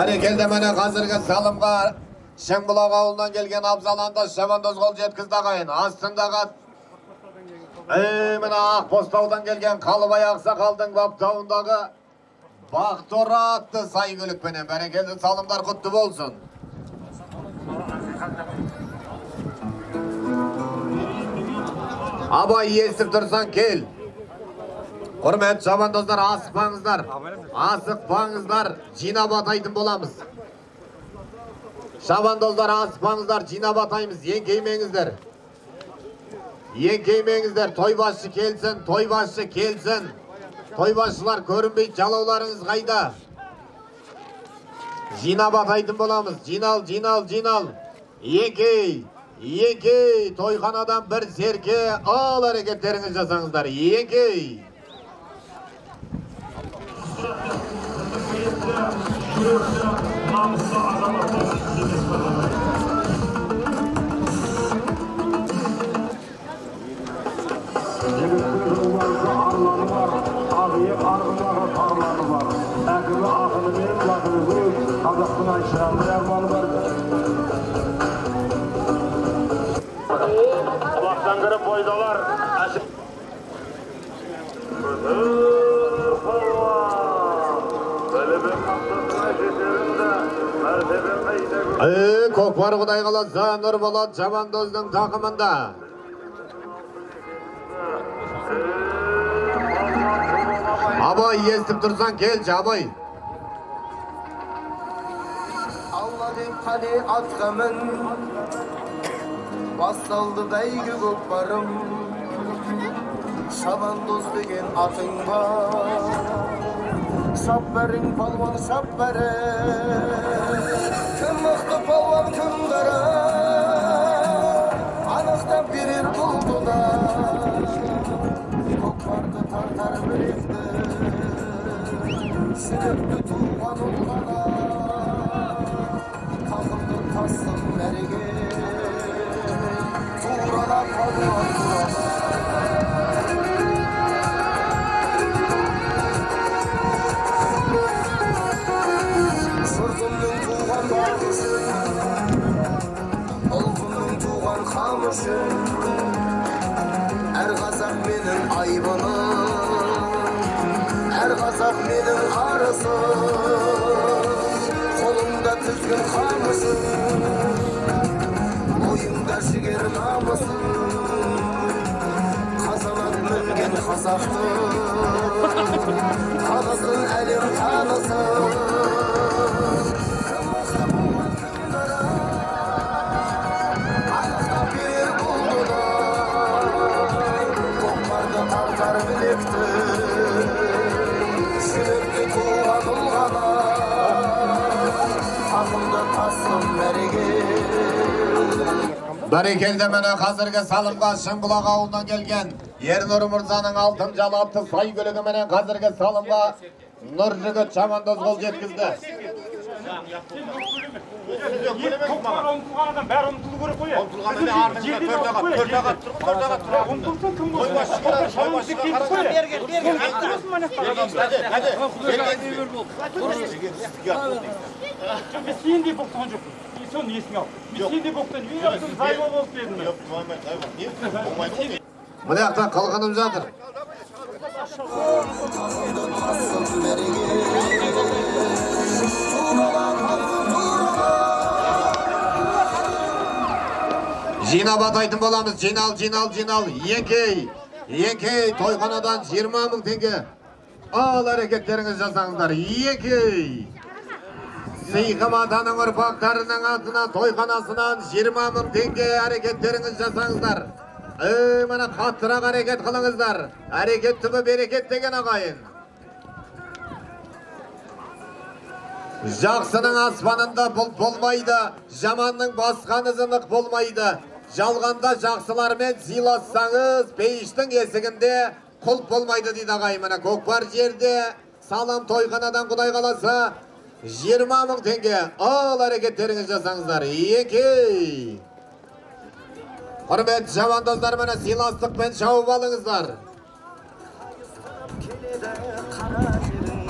Бәрекелді, міне қазіргі салымға Шыңбұлақ ауылынан келген Абзал Андос шабандоз қол жеткізді ағайын. Астындағы міне Ақбостаудан келген Қалыбай ақсақалдың баптауындағы Бақтора атты сай көлікпенен. Бәрекелді, салымдар құтты болсын. Абай, естіп тұрсаң кел. Құрметті шабандоздар, асықпаңыздар. Асықпаңыздар, жинап атайтын боламыз. Шабандоздар, асықпаңыздар, жинап атаймыз, еңкеймеңіздер. Еңкеймеңіздер, тойбасшы келсін, тойбасшы келсін. Тойбасшылар көрінбейді, жалауларыңыз қайда? Жинап атайтын боламыз. Жинал, жинал, жинал. Еңкей, еңкей, тойханадан бір серке, ал әрекеттеріңіз жасаңыздар. Еңкей. Намысты азаматтар емес. Жігіттің жолбарысы арланы бар, ақ арғымағы тарланы бар. Әкімі ақынымен лақыны көп, қазақтың айшығандай арманы бар. Құлақтан кіріп бойдалар. Көкпар Құдай қаласа Нұрболат шабандоздың тақымында. Абай, естіп тұрсаң келші, Абай. Алла деп қане атқа мін, басталды бәйгі көкпарым. Шабандоз деген атың бар, шап бәрің палуан, шап бәрің. Кім мықты палуан, кім қара, анықтап берер бұл дода. Көкпарды тартар білекті, жүректі туған ұл ғана. Тағымды тассын мәреге, турала палуан, турала. Жұртымның туған бағы үшін, ұлтымның туған қамы үшін, әр қазақ менің айбыным, әр қазақ менің арысым. Қолымда тізгін қамысым, бойымда жігер намысым. Қазанат мінген қазақтың танысын әлем танысын. Кім мықты болған, кім дара, анықтап берер бұл дода. Көкпарды тартар білекті, жүректі туған ұл ғана. Тақымды тассын мәреге. Бәрекелді, міне қазіргі салымға Шыңбұлақ ауылынан келген Ернұр мырзаның алтын жал атты сай көлігіменен қазіргі салымға Нұржігіт шабандоз қол жеткізді. Көкпарға ұмтылған адам бәрі ұмтылу керек қой. Ұмтылсын кім болсын. Мен сендей боқтаған жоқпын. Соны есіңе ал. Мен сендей боқтан зайба болып дедім. Мына жақта қылғынып жатыр. Тағымды тассын мәреге, турала палуан, турала. Жинап атайтын боламыз. Жинал, жинал, жинал. Еңкей, еңкей, тойханадан 20 мың теңге. Ал әрекеттеріңіз жасаңыздар. Еңкей. Сыйқым атаның ұрпақтарының атына тойханасынан 20 мың теңге, әрекеттеріңіз жасаңыздар. Міне қаттырақ әрекет қылыңыздар. Әрекет түбі берекет деген ағайын. Жақсының аспанында бұлт болмайды, жаманның басқан ізі нық болмайды. Жалғанда жақсылармен сыйлассаңыз, пейіштің есігінде құлп болмайды дейді ағайын. Міне көкпар жерде салам тойханадан Құдай қаласа 20 мың теңге. Ал әрекеттеріңіз жасаңыздар. Еңкей. Құрметті шабандоздар, міне сыйластықпен шауып алыңыздар. Келеді қара жерің,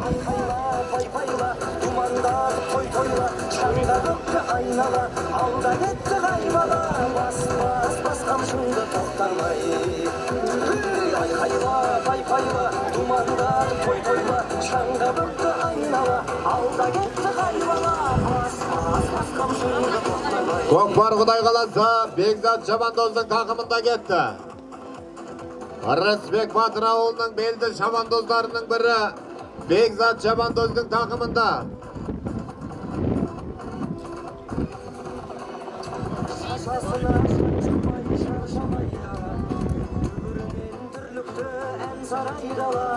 айқайла, айқайла, думанда. тойла, шаңға бөкті айнала, алда кетті қаймала, бас, бас, бас қамшыңды тоқтамай. Айқайла, пай-пайла, думандатып той тойла, шаңға бөкті айнала, алда кетті қаймала, бас, бас, бас қамшыңды тоқтамай. Көкпар Құдай қаласа, Бекзат шабандоздың тақымында кетті. Рысбек батыр ауылының белді шабандоздарының бірі Бекзат шабандоздың тақымында. Шашасына шаншымай шаршамайды, дүбірімен дүрлікті ән сарай дала,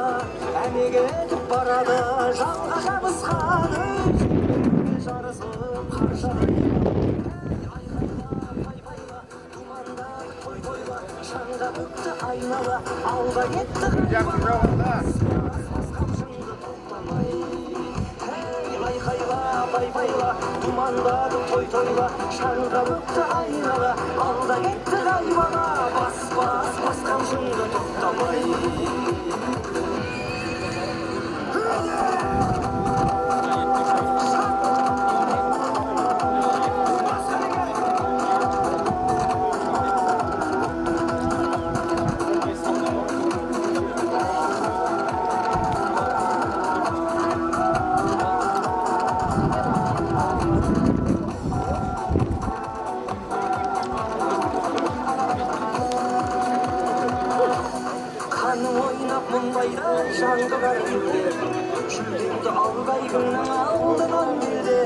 әне кетіп барады жалға жабысқан, өй жарысып қаршадай. Шаңға бөкті айнала, алда кетті қаймала, бас, бас қамшыңды тоқтамай. Әй, айқайла, пай-пайла, думандатып той тойла, шаңға бөкті айнала, алда кетті қаймала, бас, бас, бас қамшыңды тоқтамай. Жүлдеңді алдай күннің алдынан келді,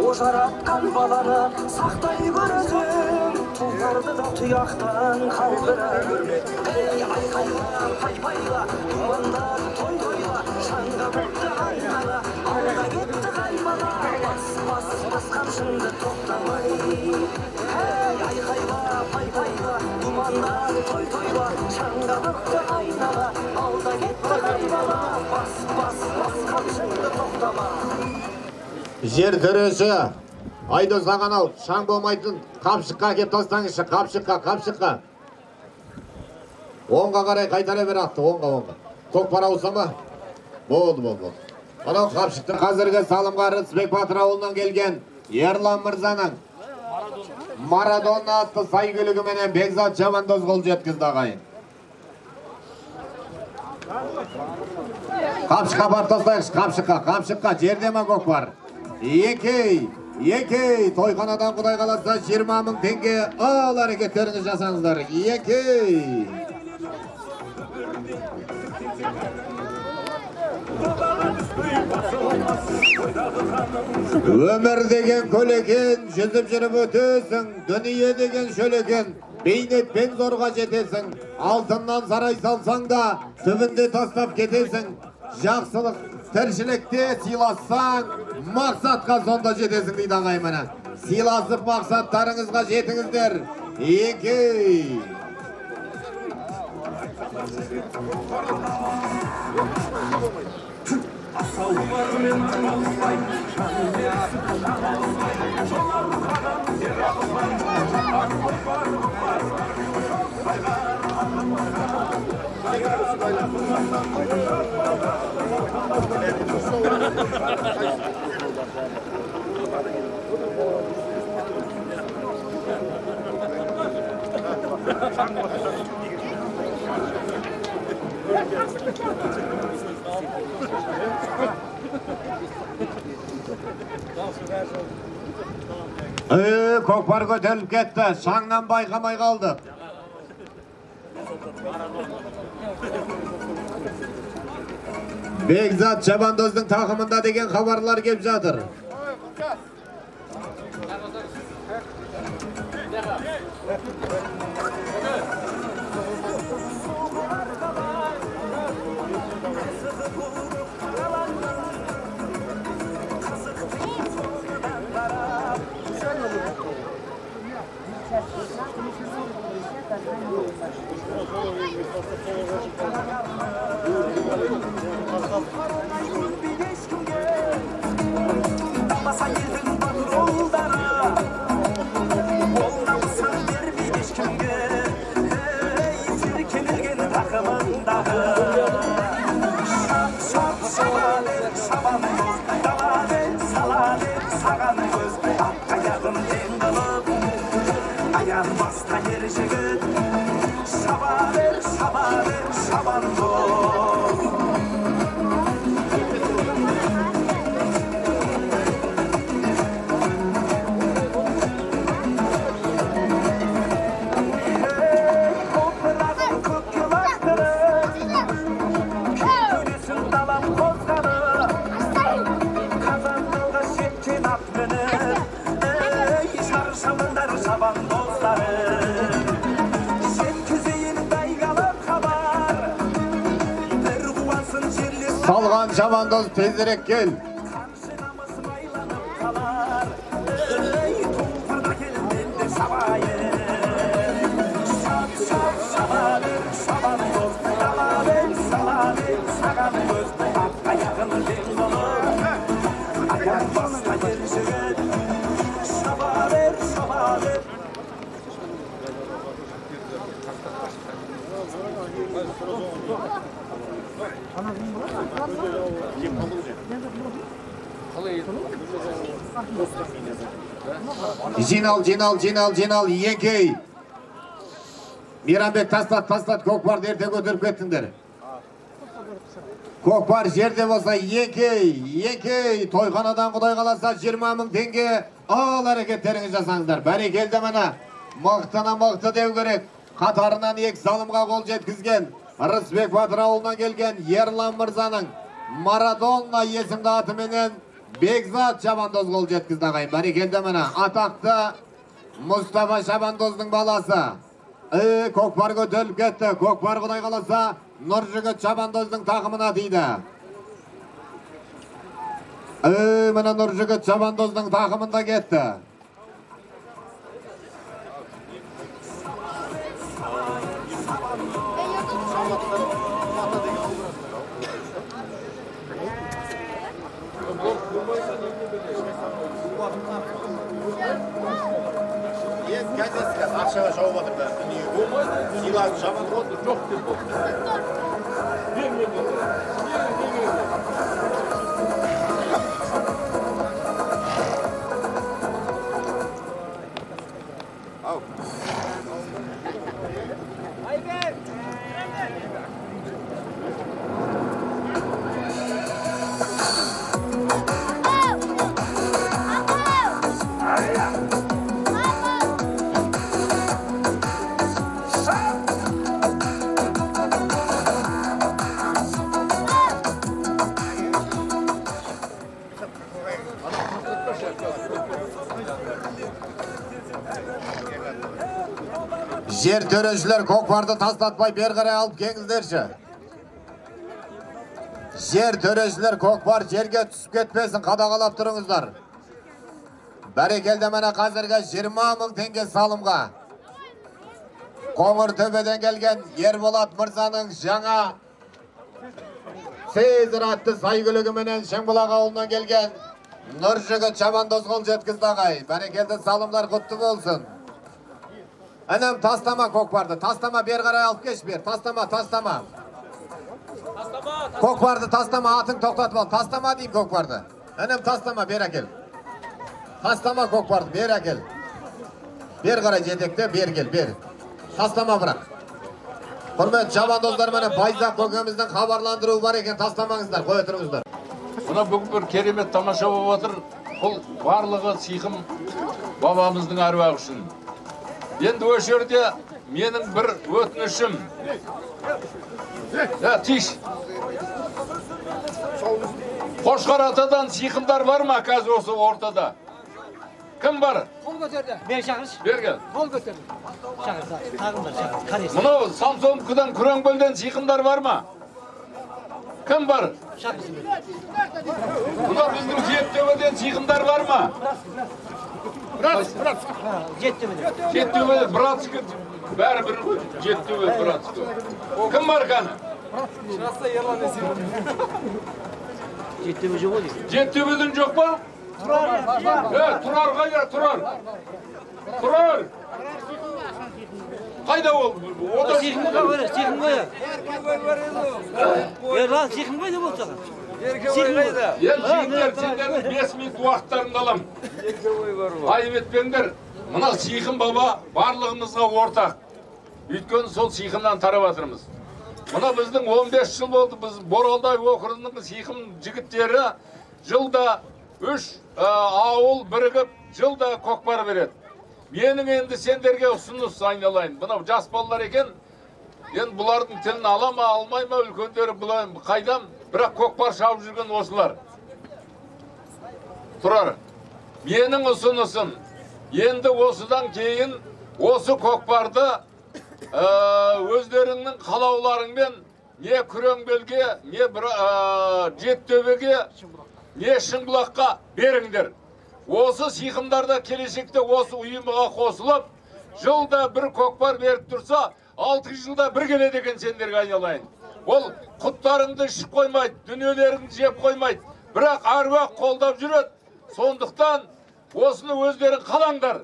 ожаратқан баланы сақтай көрсең, тұлпарды да тұяқтан қалдыра көрме. Ей, айқайла, пай-пайла, думандатып той тойла, шаңға бөкті айнала, алда кетті қаймала, бас, бас, бас қамшыңды тоқтамай. Ей, айқайла, пай-пайла, думандатып той тойла, шаңға бөкті айнала, алда кетті қаймала, бас, бас, бас қамшыңды тоқтама. Жер төресі Айдос ағанау, шаң болмайтын қапшыққа әкеп тастаңызшы, қапшыққа, қапшыққа. Оңға қарай қайтара бер атты, оңға, оңға. Көкпар ауыса ма? Болды, болды, болды. Анау қапшықты қазіргі салымға Рысбек батыр ауылынан келген Ерлан мырзаның Марадона атты сәйгүлігіменен Бекзат шабандоз қол жеткізді ағайын. Қапшыққа барып тастайықшы, қапшыққа, қапшыққа, жерде ма көкпар? Екей, екей, тойханадан Құдай қаласа 20 мың теңге, ал әрекеттеріңіз жасаңыздар. Екей. Өмір деген көл екен, жүзіп жүріп өтесің, дүние деген шөл екен, бейнетпен зорға жетесің, алтыннан сарай салсаң да, түбінде тастап кетесің. Жақсылық тіршілікте сыйлассаң, мақсатқа сонда жетесің дейді ағай міне. Сыйласып мақсаттарыңызға жетіңіздер. Екей. Көкпар көтеріліп кетті, шаңнан байқамай қалды. Бекзат шабандоздың тақымында деген хабарлар кеп жатыр. Шап, шап, шабан, шабан, дала, сала, Ерлан шабандоз, тезірек кел. Қаншығамыз майланып қалар. Ей, тұлпарды әкел, мен де шабайын. Шап, шап, шаба бер, шабандоз. Ала бер, сала бер, саған көз. Ақ аяғын тең қылып, аяқ басқа ер жігіт. Шаба бер, шаба бер. Жинал, жинал, жинал, жинал, еңкей. Мейрамбек, тастат, тастат, көкпарды ерте көтеріп кеттіңдер. Көкпар жерде болса, еңкей, еңкей, тойханадан құдай қаласа 20 мың теңге, ал әрекеттеріңіз жасаңыздар. Бәрекелді, міне, мықтыны мықты деу керек. Қатарынан екі салымға қол жеткізген Рысбек батыр ауылынан келген Ерлан мырзаның Марадонна есімді атыменен Бекзат шабандоз қол жеткізді, ағайын. Бәрекелді, міне, атақты Мұстафа шабандоздың баласы. Көкпар көтеріліп кетті. Көкпар құдай қаласа Нұржігіт шабандоздың тақымына тиді. Міне, Нұржігіт шабандоздың тақымында кетті. Ақшаға шауып отыр бәрі. Сыйласып шабады жоқ деп болды. Бермеді. Жер төрешілер, көкпарды тастатпай бері қарай алып келіңіздерші. Жер төрешілер, көкпар жерге түсіп кетпесін, қадағалап тұрыңыздар. Бәрекелді, міне, қазіргі 20 мың теңге салымға. Қоңыр төбеден келген Ерболат мырзаның жаңа Цезарь атты сәйгүлігіменен Шыңбұлақ ауылынан келген Нұржігіт шабандоз қол жеткізді, ағай. Бәрекелді, салымдар құтты болсын. Інім, тастама көкпарды, тастама, бері қарай алып кеш, бер, тастама, тастама. Көкпарды тастама, атың тоқтатып ал, тастама деймін көкпарды. Інім, тастама, бері әкел. Тастама көкпарды, бері әкел. Бері қарай жетекте, бері кел, бері. Тастама бірақ. Құрметті шабандоздар, міне Байзақ көкеміздің хабарландыруы бар екен, тастамаңыздар, қоя тұрыңыздар. Мына бүгін бір керемет тамаша болып отыр. Бұл барлығы сиқым бабамыздың әруағы үшін. Енді осы жерде менің бір өтінішім. Тиш. Қошқар атадан сиқымдар бар ма қазір осы ортада? Кім бар? Қол көтерді. Бер шақыршы. Бер кел. Қол көтерді. Шақыр, тағым бар, шақыр. Мынау Самсоновкадан, Күреңбелден сиқымдар бар ма? Кім бар? Шақырсын. Мынау біздің Жеттөбеден сиқымдар бар ма? Жеттөбеден. Жеттөбе, братский, бәрі бір ғой. Жеттөбе, братский. Кім бар қаны? Шығаса Ерлан Есенов. Жеттөбе жоқ ғой дейсің. Жеттөбеден жоқ па? Тұрар. Тұрар қайда, Тұрар? Тұрар! Қайда ол? Сиқымға бері, сиқымға. Ерлан, сиқым қайда болды саған? Енді жігіттер, сендердің 5 минут уақыттарыңды алам. Айып етпеңдер. Мына сиқым баба барлығымызға ортақ. Өйткені сол сиқымнан тарап жатырмыз. Мына біздің 15 жыл болды, біз Боралдай округының сиқым жігіттері жылда 3 ауыл бірігіп, жылда көкпар береді. Менің енді сендерге ұсыныс айналайын. Мынау жас балалар екен, енді бұлардың тілін ала ма, алмай ма, үлкендері бұлай қайдам, бірақ көкпар шауып жүрген осылар. Тұрар, менің ұсынысым, енді осыдан кейін осы көкпарды өздеріңнің қалауларыңмен не Күреңбелге, не Жеттөбеге, не Шыңбұлаққа беріңдер. Осы сиқымдарда келешекте осы ұйымға қосылып, жылда бір көкпар беріп тұрса, 6 жылда бір келеді екен сендерге айналайын. Ол құттарыңды ішіп қоймайды, дүниелеріңді жеп қоймайды, бірақ әруақ қолдап жүреді. Сондықтан осыны өздерің қалаңдар.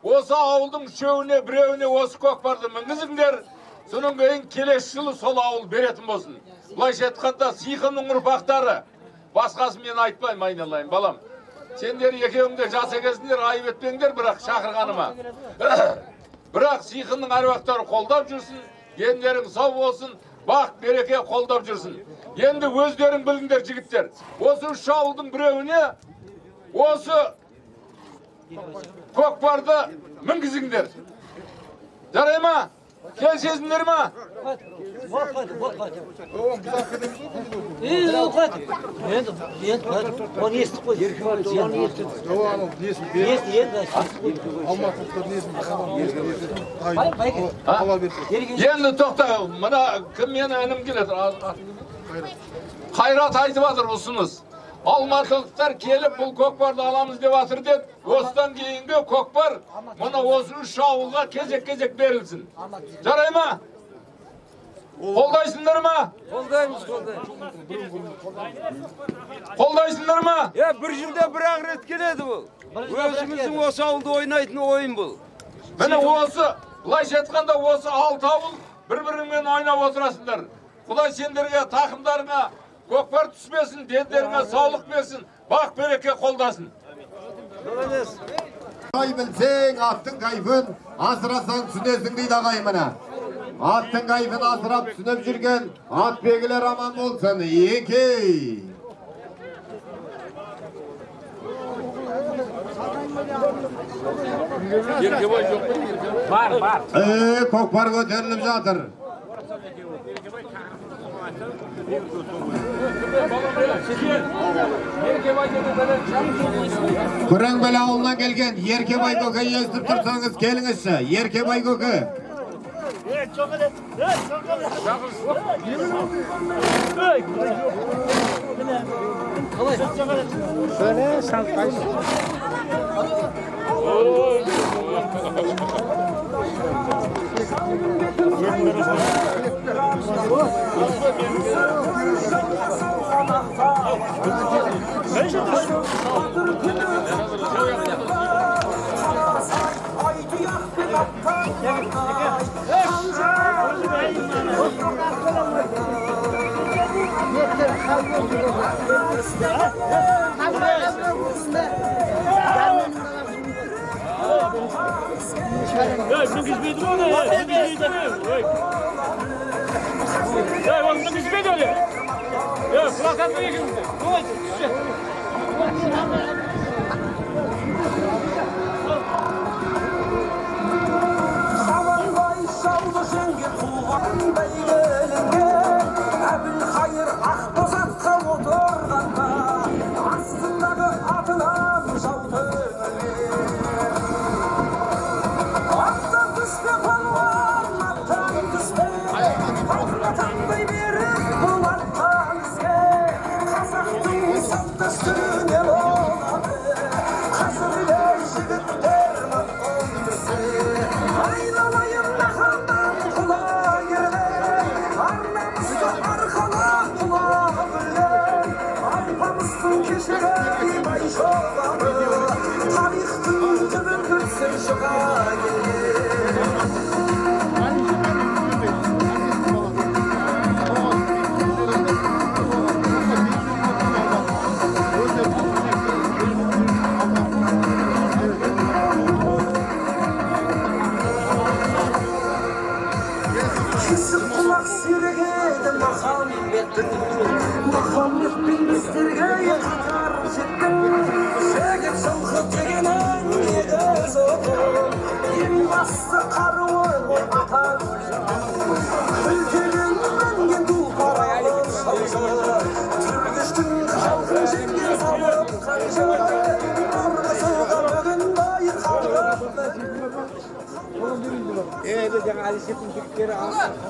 Осы ауылдың үшеуіне, біреуіне осы көкпарды мінгізіңдер. Содан кейін келесі жылы сол ауыл беретін болсын. Былайша айтқанда сиқымның ұрпақтары. Басқасын мен айтпаймын, айналайын балам. Сендер екеуің де жас екенсіңдер, айып етпеңдер, бірақ шақырғаныма. Бірақ сиқымның әруақтары қолдап жүрсін, дендерің сау болсын, бақ береке қолдап жүрсін. Енді өздерің біліңдер жігіттер. Осы үш ауылдың біреуіне осы көкпарды мінгізіңдер. Жарай ма? Келісесіңдер ма? Енді тоқта, мына кім мені інім келеді? Қайрат айтып жатыр ұсыныс. Алматылықтар келіп бұл көкпарды аламыз деп жатыр деді. Осыдан кейінгі көкпар мына осы үш ауылға кезек-кезек берілсін. Жарай ма? Қолдайсыңдар ма? Қолдаймыз, қолдаймыз. Қолдайсыңдар ма? Бір жылда бір-ақ рет келеді бұл. Өзіміздің осы ауылда ойнайтын ойын бұл. Міне осы, былайша айтқанда осы алты ауыл бір-бірімен ойнап отырасыңдар. Құдай сендерге, тақымдарыңа көкпар түспесін, дендеріңе саулық берсін, бақ береке қолдасын. Ай білсең, аттың кайфын асырасаң түсінесің дейді ағай міне. Аттың кайфын асырап түсініп жүрген ат белгілер аман болсын. Еңкей. Еркебай жоқ па? Бар, бар. Көкпар көтеріліп жатыр. Күреңбел ауылынан келген Еркебай көке, естіп тұрсаңыз келіңізші. Еркебай көке.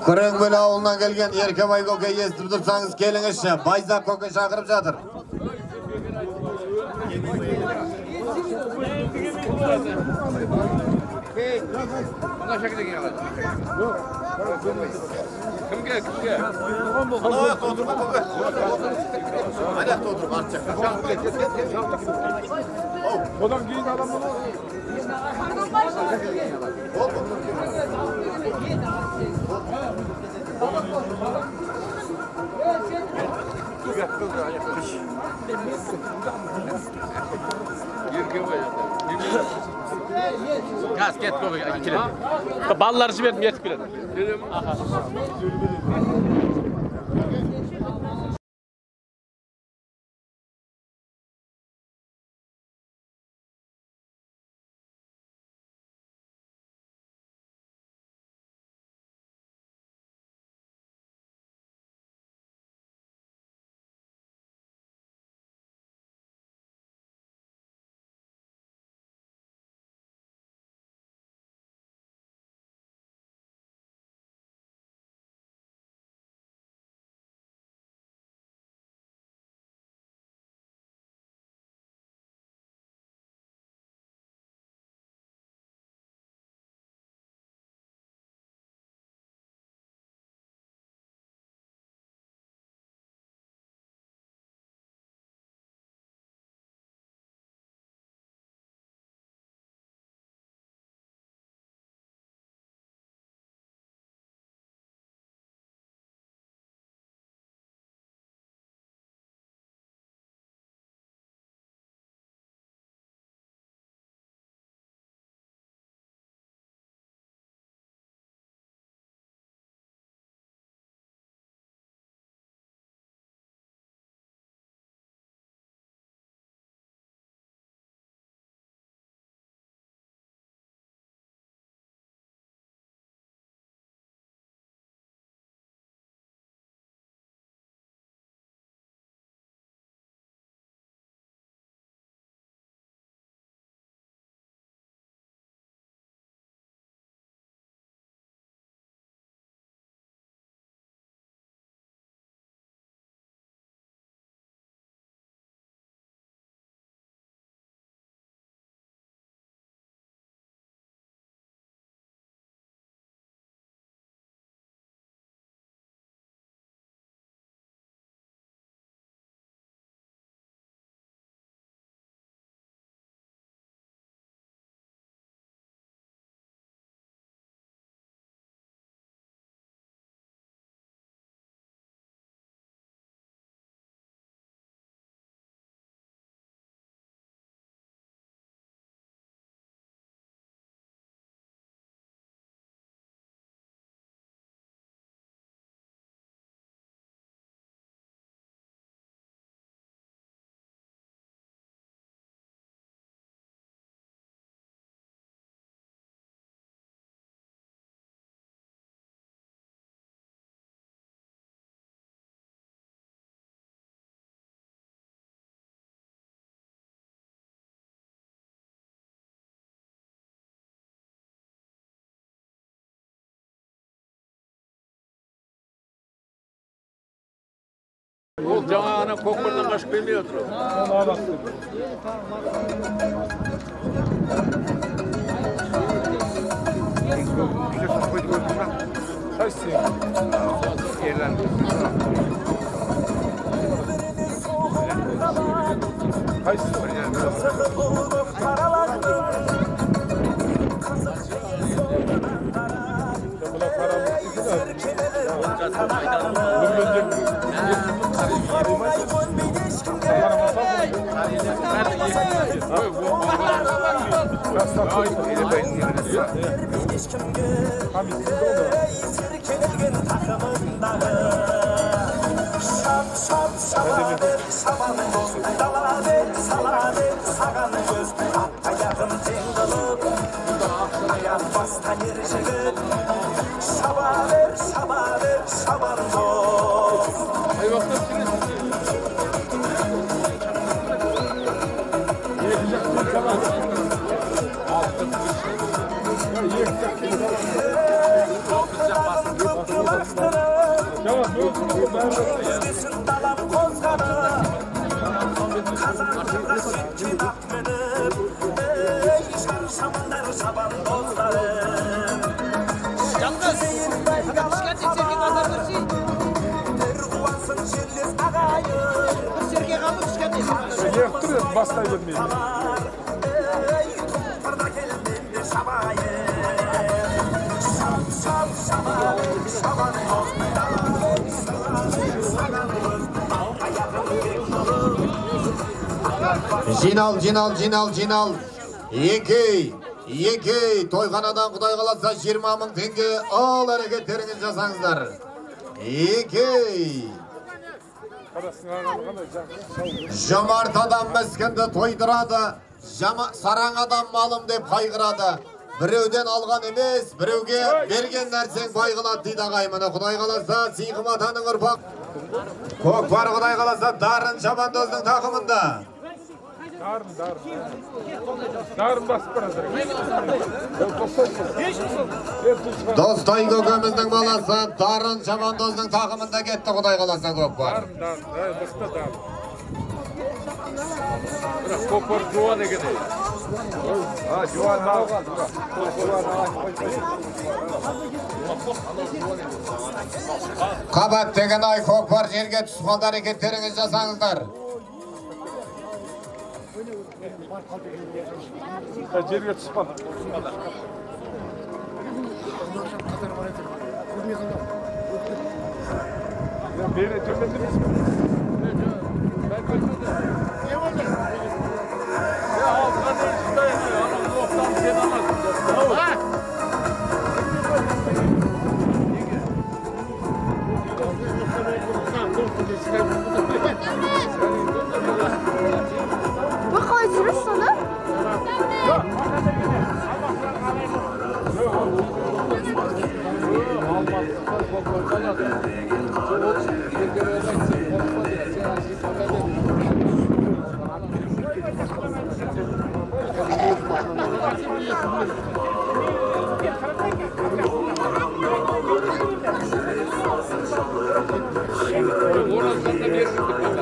Күреңбел ауылынан келген Еркебай көке, естіп тұрсаңыз келіңізші. Байзақ көке шақырып жатыр. Кімге, кімге? Одан кейін адам болады. Газ кетіп келеді. Балалар жібердім, ертіп келеді. Ол жаңа ана көкпардан қашып келмей отыр. Екі Төбесін далам қозғады, қазақтарға жеткен ат мініп, ей, шаршамаңдар шабандоздарым. Жалғыз, бір қуансын жерлес ағайын. Бір серге қалды, кішкентай. Неғып тұр еді, бастай бермейді. Ей, тұлпарда кел, мен де шабайын. Шап, шап, шабан, шабандоз, далам саған өз, аяғым бек болып. Жинал, жинал, жинал, жинал. Еңкей, еңкей, тойханадан Құдай қаласа 20 мың теңге, ал әрекеттеріңіз жасаңыздар. Еңкей. Жомарт адам міскінді тойдырады, сараң адам малым деп қайғырады. Біреуден алған емес, біреуге берген нәрсең бай қылады дейді ағай. Міне Құдай қаласа Сиқым атаның ұрпақ. Көкпар Құдай қаласа Дарын шабандоздың тақымында. Дарын, дарын. Дарын басып барады. Достай көкеміздің баласы Дарын шабандоздың тақымында кетті Құдай қаласа көкпар. Дарын, дарын, мықты дарын. Бірақ көкпар жуан екен. Жуан алған. Қабат деген ай көкпар жерге түсіп қалды, әрекеттеріңіз жасаңыздар. Жерге түсіп қалды. Бері төмендемейсің бе? Не болды? Алтыға дейін шыдайын, анау оқтан сен аласың. Бұл қалай жүріс сонда? Оразанда берілді бата.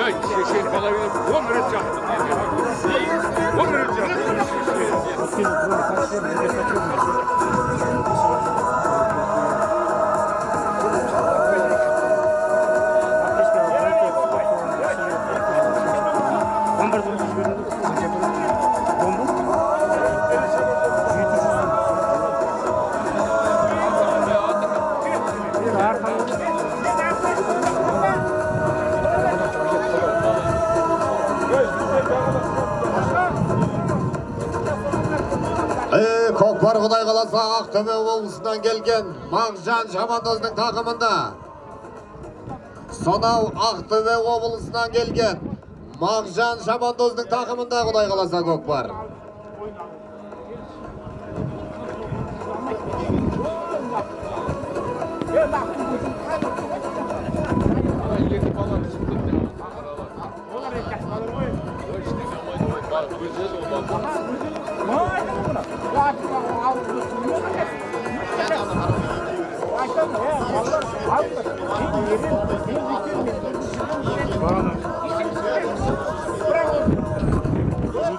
Ей, шешен бала беріп, 10 рет жақты. 10 рет жақты. Көкпар Құдай қаласа Ақтөбе облысынан келген Мағжан шабандоздың тақымында. Сонау Ақтөбе облысынан келген Мағжан шабандоздың тақымында Құдай қаласа көкпар.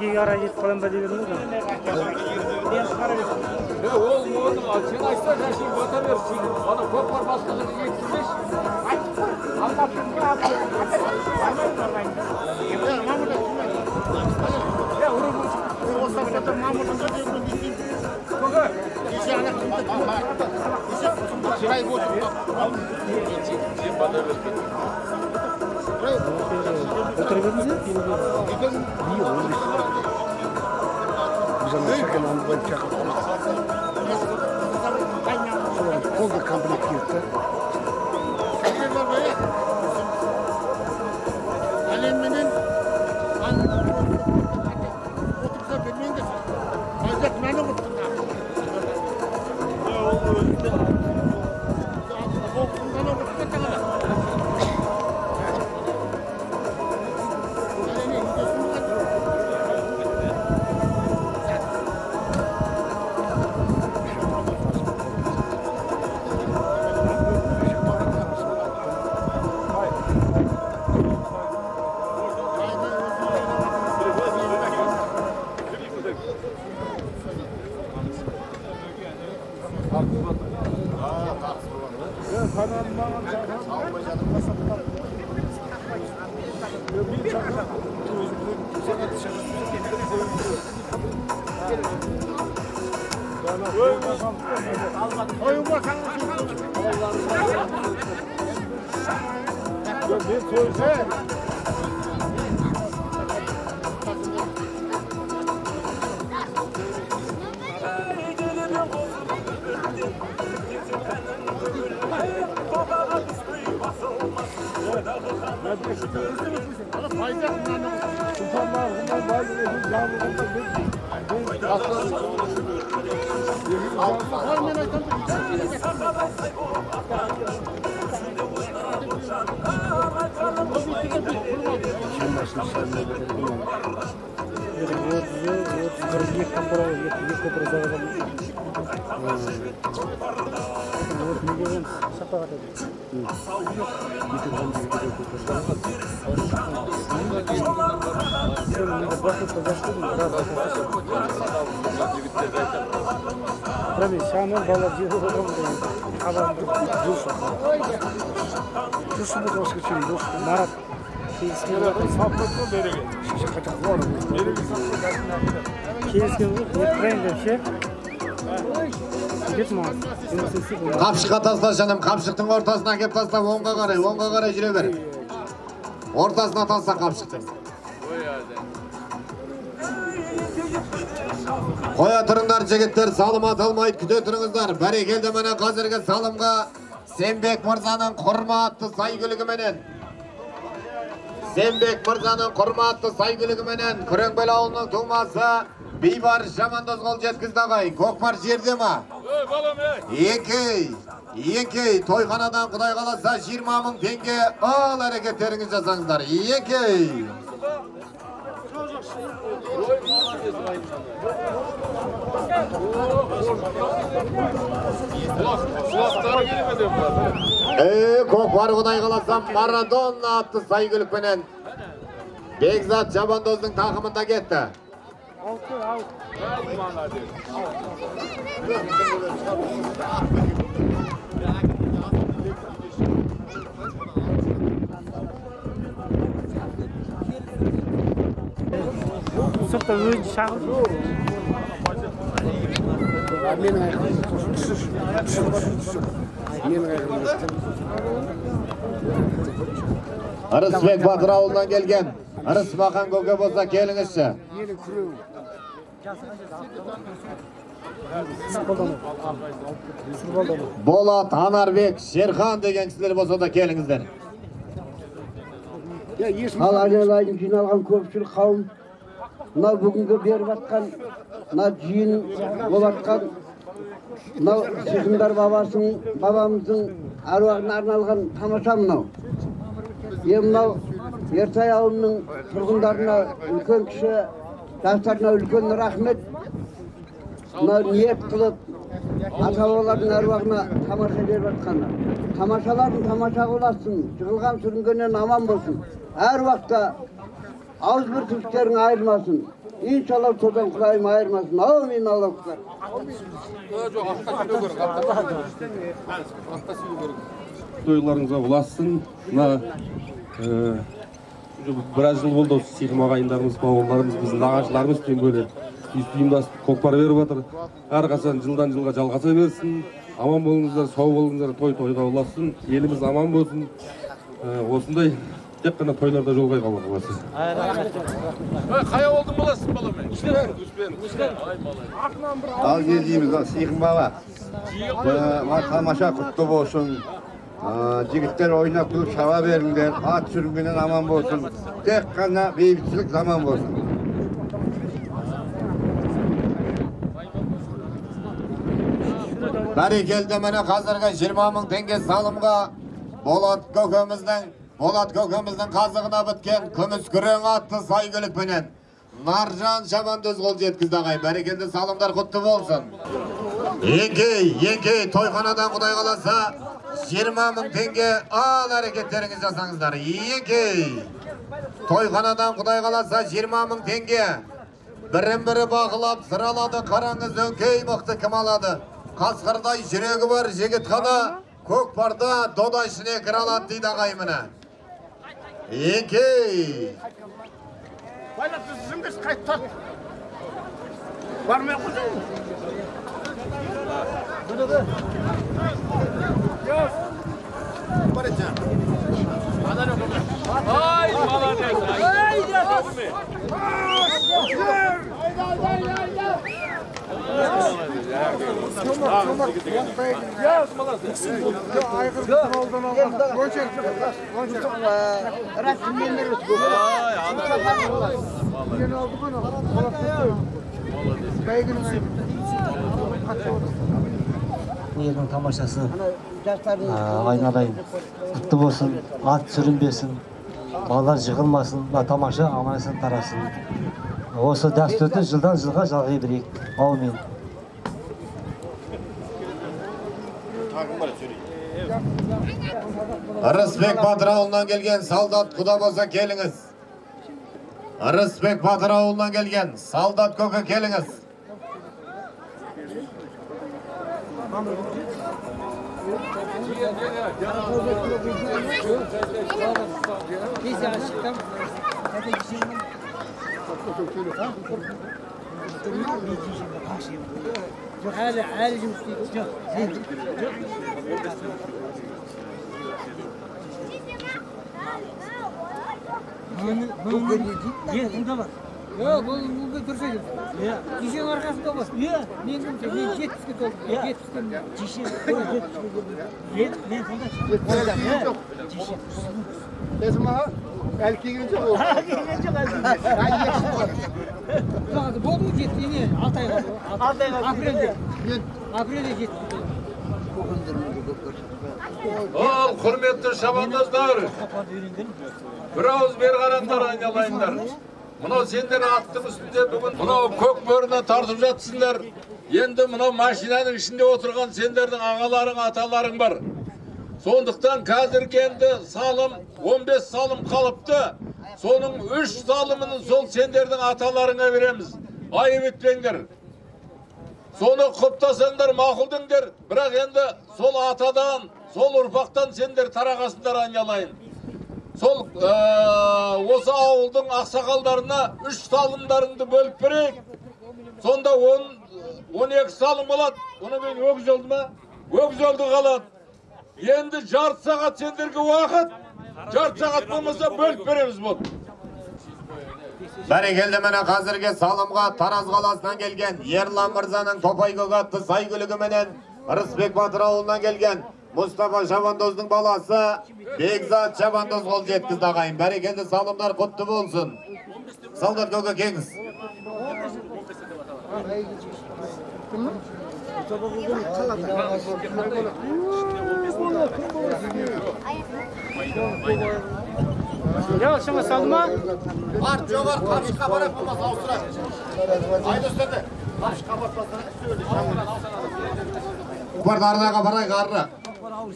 Неге қарай кетіп қалам ба деп едім ғой. Ол оны сен айтса шашың бата бер, ана көкпар бастығын жеткізбеші. Сен бата бер. Отыра бердіңіз бе? Полный комплект кетті. Әлемменен отырса бермеңдер. Азат мені құрттың. Қапшыққа таста жаным, қапшықтың ортасына кеп таста, оңға қарай, оңға қарай жүре бер. Ортасына таста қапшықтың. Қоя тұрыңдар жігіттер, салым аталмайды, күте тұрыңыздар. Бәрекелді, міне қазіргі салымға Сембек мырзаның құрма атты сәйгүлігіменен. Сембек мырзаның құрма атты сәйгүлігіменен Күреңбел ауылының тумасы Бейбарыс Жамандоз қол жеткізді ағайын. Көкпар жерде ма? Еңкей, еңкей, тойханадан Құдай қаласа 20 мың теңге, ал әрекеттеріңіз жасаңыздар. Еңкей. Көкпар Құдай қаласа Марадона атты сәйгүлікпенен Бекзат Жабандоздың тақымында кетті. Сыртта өзін шағып. Менің айқайым түсір, түсір, түсір. Менің айқайым. Ырысбек батыр ауылынан келген Ырысмахан көке болса келіңізші. Менің күреуім. Болат, Анарбек, Шерхан деген кісілер болса да келіңіздер. Ал айналайын жиналған көпшілік қауым, мынау бүгінгі беріп атқан, мына жиын болып атқан, мынау Сиқымдар бабасының, бабамыздың әруағына арналған тамаша мынау. Мынау Ертай ауылының тұрғындарына үлкен кіші, жастарына үлкен рахмет. Мынау ниет қылып, ата-бабалардың әруағына тамаша беріп жатқаны. Тамашалардың тамаша болсын, жығылған сүрінгеннен аман болсын. Әр уақытта ауызбіршіліктерің айырмасын. Иншалла содан Құдайым айырмасын. Аумин, Аллаху акбар. Тойларыңызға ұлассын. Мына біраз жыл болды осы Сиқым ағайындарымыз, бауырларымыз, біздің нағашыларымыз тем более ұйымдасып көкпар беріп жатыр. Әрқашан жылдан жылға жалғаса берсін. Аман болыңыздар, сау болыңыздар, той тойға ұлассын, еліміз аман болсын. Осындай тек қана тойларда жолығайық, Алла қаласа. Қай ауылдың баласысың, балам? Ал не дейміз, Сиқым баба. Тамаша құтты болсын. Жігіттер ойнап күліп шаба беріңдер, ат сүрінгеннен аман болсын. Тек қана бейбітшілік заман болсын. Бәрекелді, міне қазіргі 20 мың теңге салымға Болат көкеміздің қазығына біткен күміс күрең атты сәйгүлікпенен Наржан Шабандоз қол жеткізді ағайын. Бәрекелді, салымдар құтты болсын. Еңкей, еңкей, тойханадан Құдай қаласа 20 мың теңге, ал әрекеттеріңіз жасаңыздар. Еңкей, тойханадан Құдай қаласа 20 мың теңге. Бірін-бірі бақылап сыралады, қараңыз өңкей мықты кім алады. Қасқырдай жүрегі бар жігіт қана көкпарда дода ішіне кіре алады дейді ағай міне. Еңкей. Байлап түсіңдер, қайтып тарт. Бармай қойсын. Ай, молодец! Елдің тамашасы айналайын, құтты болсын, ат сүрінбесін, балалар жығылмасын, тамаша аман-есен тарасын. Осы дәстүрді жылдан жылға жалғай берейік. Аумин. Ырысбек батыр ауылынан келген солдат құда болса келіңіз. Ырысбек батыр ауылынан келген солдат көке келіңіз. Әлі жұмыс істейді. Жоқ. Жоқ. Бар. Жоқ, бұл дұрыс айтасың. Жишенің арқасында бар. Мен кім? Мен 70-ке толдым. 70-ке. Жишен. Мен сонда. Жишен. Десім аға, әлі келген жоқ. Келген жоқ әлі. Болды ғой 7 не? 6 айға. 6 айға. Апрельде. Апрельде 7. Ал, құрметті шабандоздар, бір ауыз бері қараңдар, айналайындар. Мынау сендер аттың үстінде бүгін мынау көк бөріні тартып жатсыңдар. Енді мынау машинаның ішінде отырған сендердің ағаларың, аталарың бар. Сондықтан қазіргі енді салым 15 салым қалыпты. Соның 3 салымын сол сендердің аталарыңа береміз. Айып етпеңдер. Соны құптасаңдар, мақұлдыңдар. Бірақ енді сол атадан, сол ұрпақтан сендер тарағасыңдар, айналайын. Сол осы ауылдың ақсақалдарына 3 салымдарыңды бөліп берейік. Сонда 12 салым болады. Одан кейін өгіз өлді ма? Өгіз өлді қалады. Енді жарты сағат сендерге уақыт. Жарты сағат болмаса бөліп береміз болды. Бәрекелді, міне қазіргі салымға Тараз қаласынан келген Ерлан мырзаның Топайкөк атты сәйгүлігіменен Ырысбек батыр ауылынан келген Мұстафа шабандоздың баласы Бекзат шабандоз қол жеткізді ағайын. Бәрекелді, салымдар құтты болсын. Солдат көке келіңіз. Я шыңы салды ма? Арт жоғар, қапшыққа барақ болмаса ауыстырады. Айдос деді, қапшыққа бармаса Көкпарды арнаға барайық, арырақ.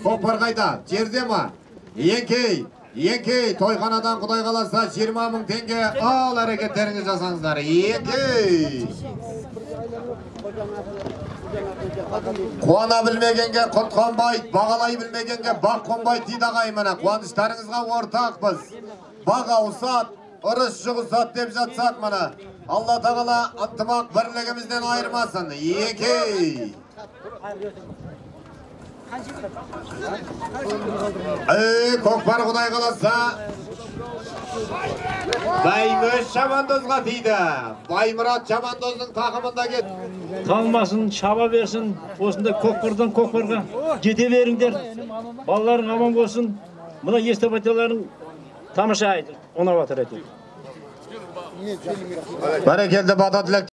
Көкпар қайда? Жерде ма? Еңкей, еңкей, тойханадан Құдай қаласа 20 000 теңге ал, әрекеттеріңіз жасаңыздар. Еңкей. Қуана білмегенге құт қонбайды, бағалай білмегенге бақ қонбайды дейді ағайын міне. Қуаныштарыңызға ортақпыз. Бақ ауысады, ырыс жұғысады деп жатсақ міне. Алла тағала ынтымақ бірлігімізден айырмасын. Еңкей. Көкпар Құдай қаласа Баймөш шабандозға тиді. Баймұрат шабандоздың тақымында кет. Талмасын, шаба берсін, осындай көкпардан көкпарға жете беріңдер. Балаларың аман болсын. Мына эстафеталарың тамаша ұнап жатыр әйтеуір. Бәрекелді, бата тілек.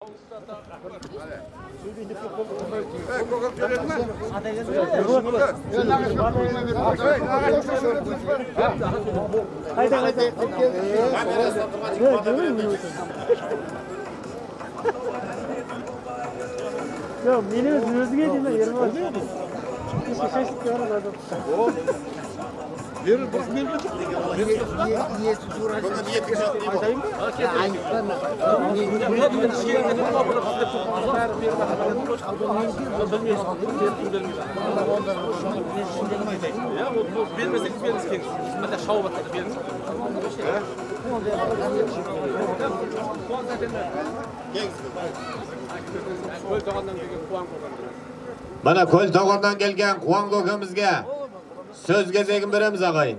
Жоқ, мен емес, өзіңе деймін, Ербол. Мына Көлтоғырдан келген Қуан көкемізге сөз кезегін береміз, ағайын.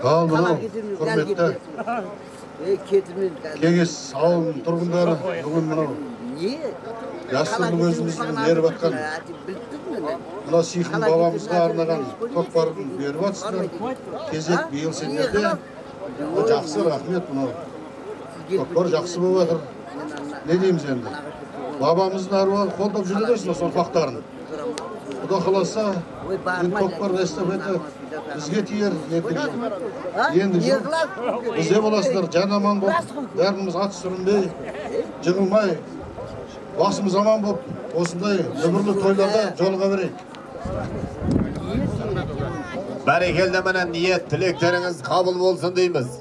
Ал мынау құрметті кеңес ауылының тұрғындары, бүгін мынау дәстүрлі өзіміздің беріп жатқан мына Сиқым бабамызға арнаған көкпарын беріп жатсыздар. Кезек биыл сендерде. Жақсы, рахмет, мынау көкпар жақсы болып жатыр. Не дейміз енді? Бабамыздың аруағын қолдап жүре берсін осы ұрпақтарын. Құда қаласа, енді көкпар эстафета бізге тиер ендігі жыл. Ендігі жыл бізде боласыздар, жан аман болып, бәріміз ат сүрінбей, жығылмай, басымыз аман болып, осындай дүбірлі тойларда жолыға берейік. Бәрекелді, міне ниет тілектеріңіз қабыл болсын дейміз.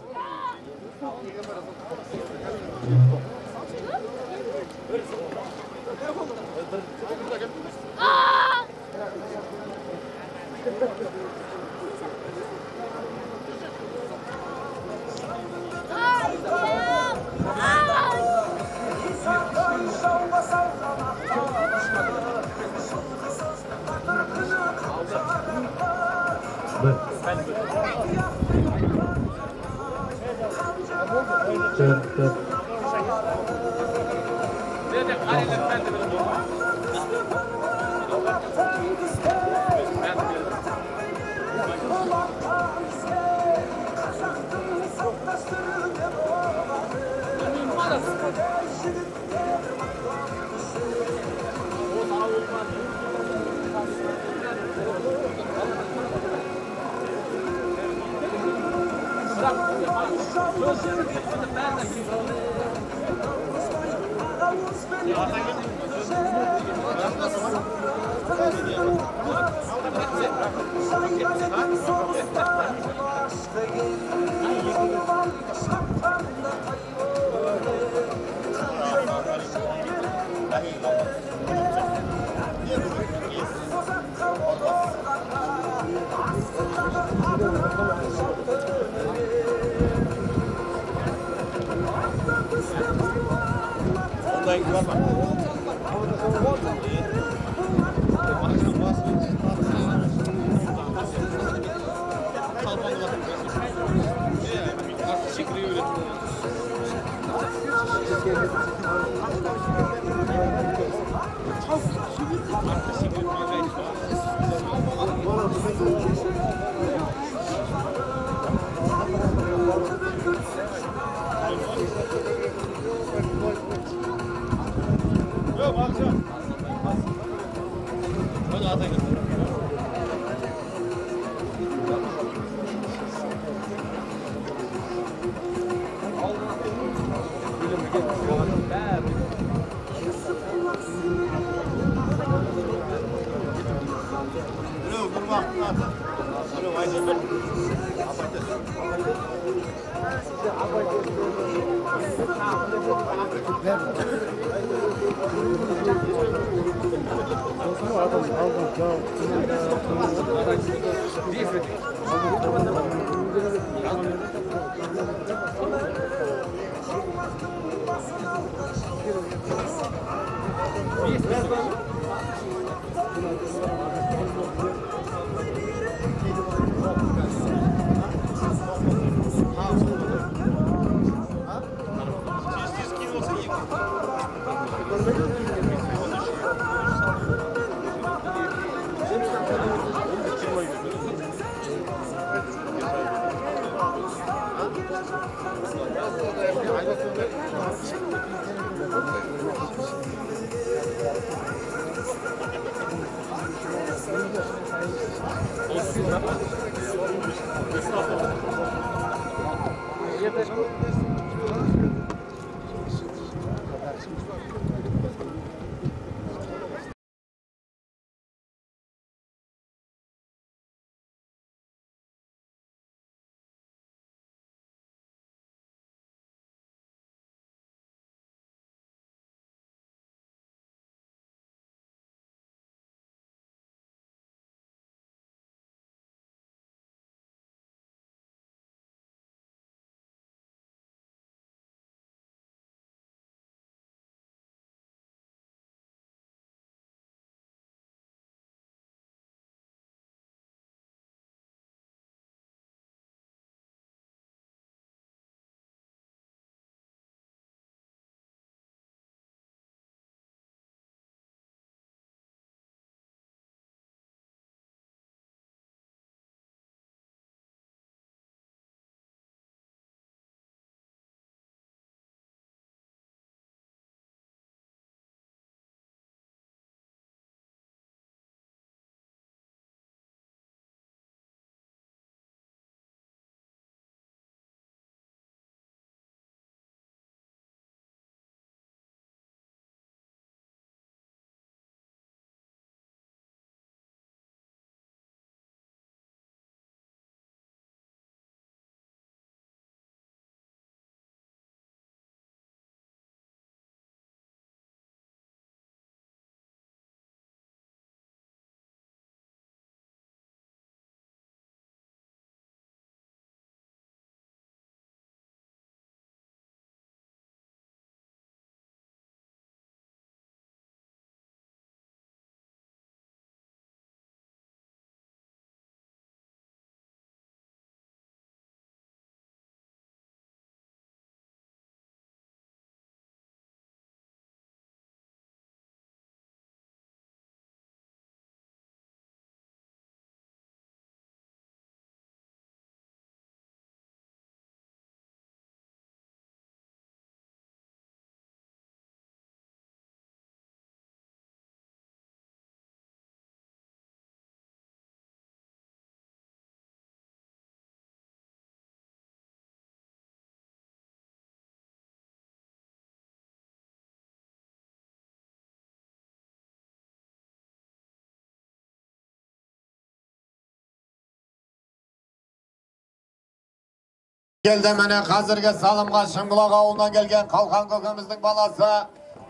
Келді міне қазіргі салымға Шыңбұлақ ауылынан келген Қалқан көкеміздің баласы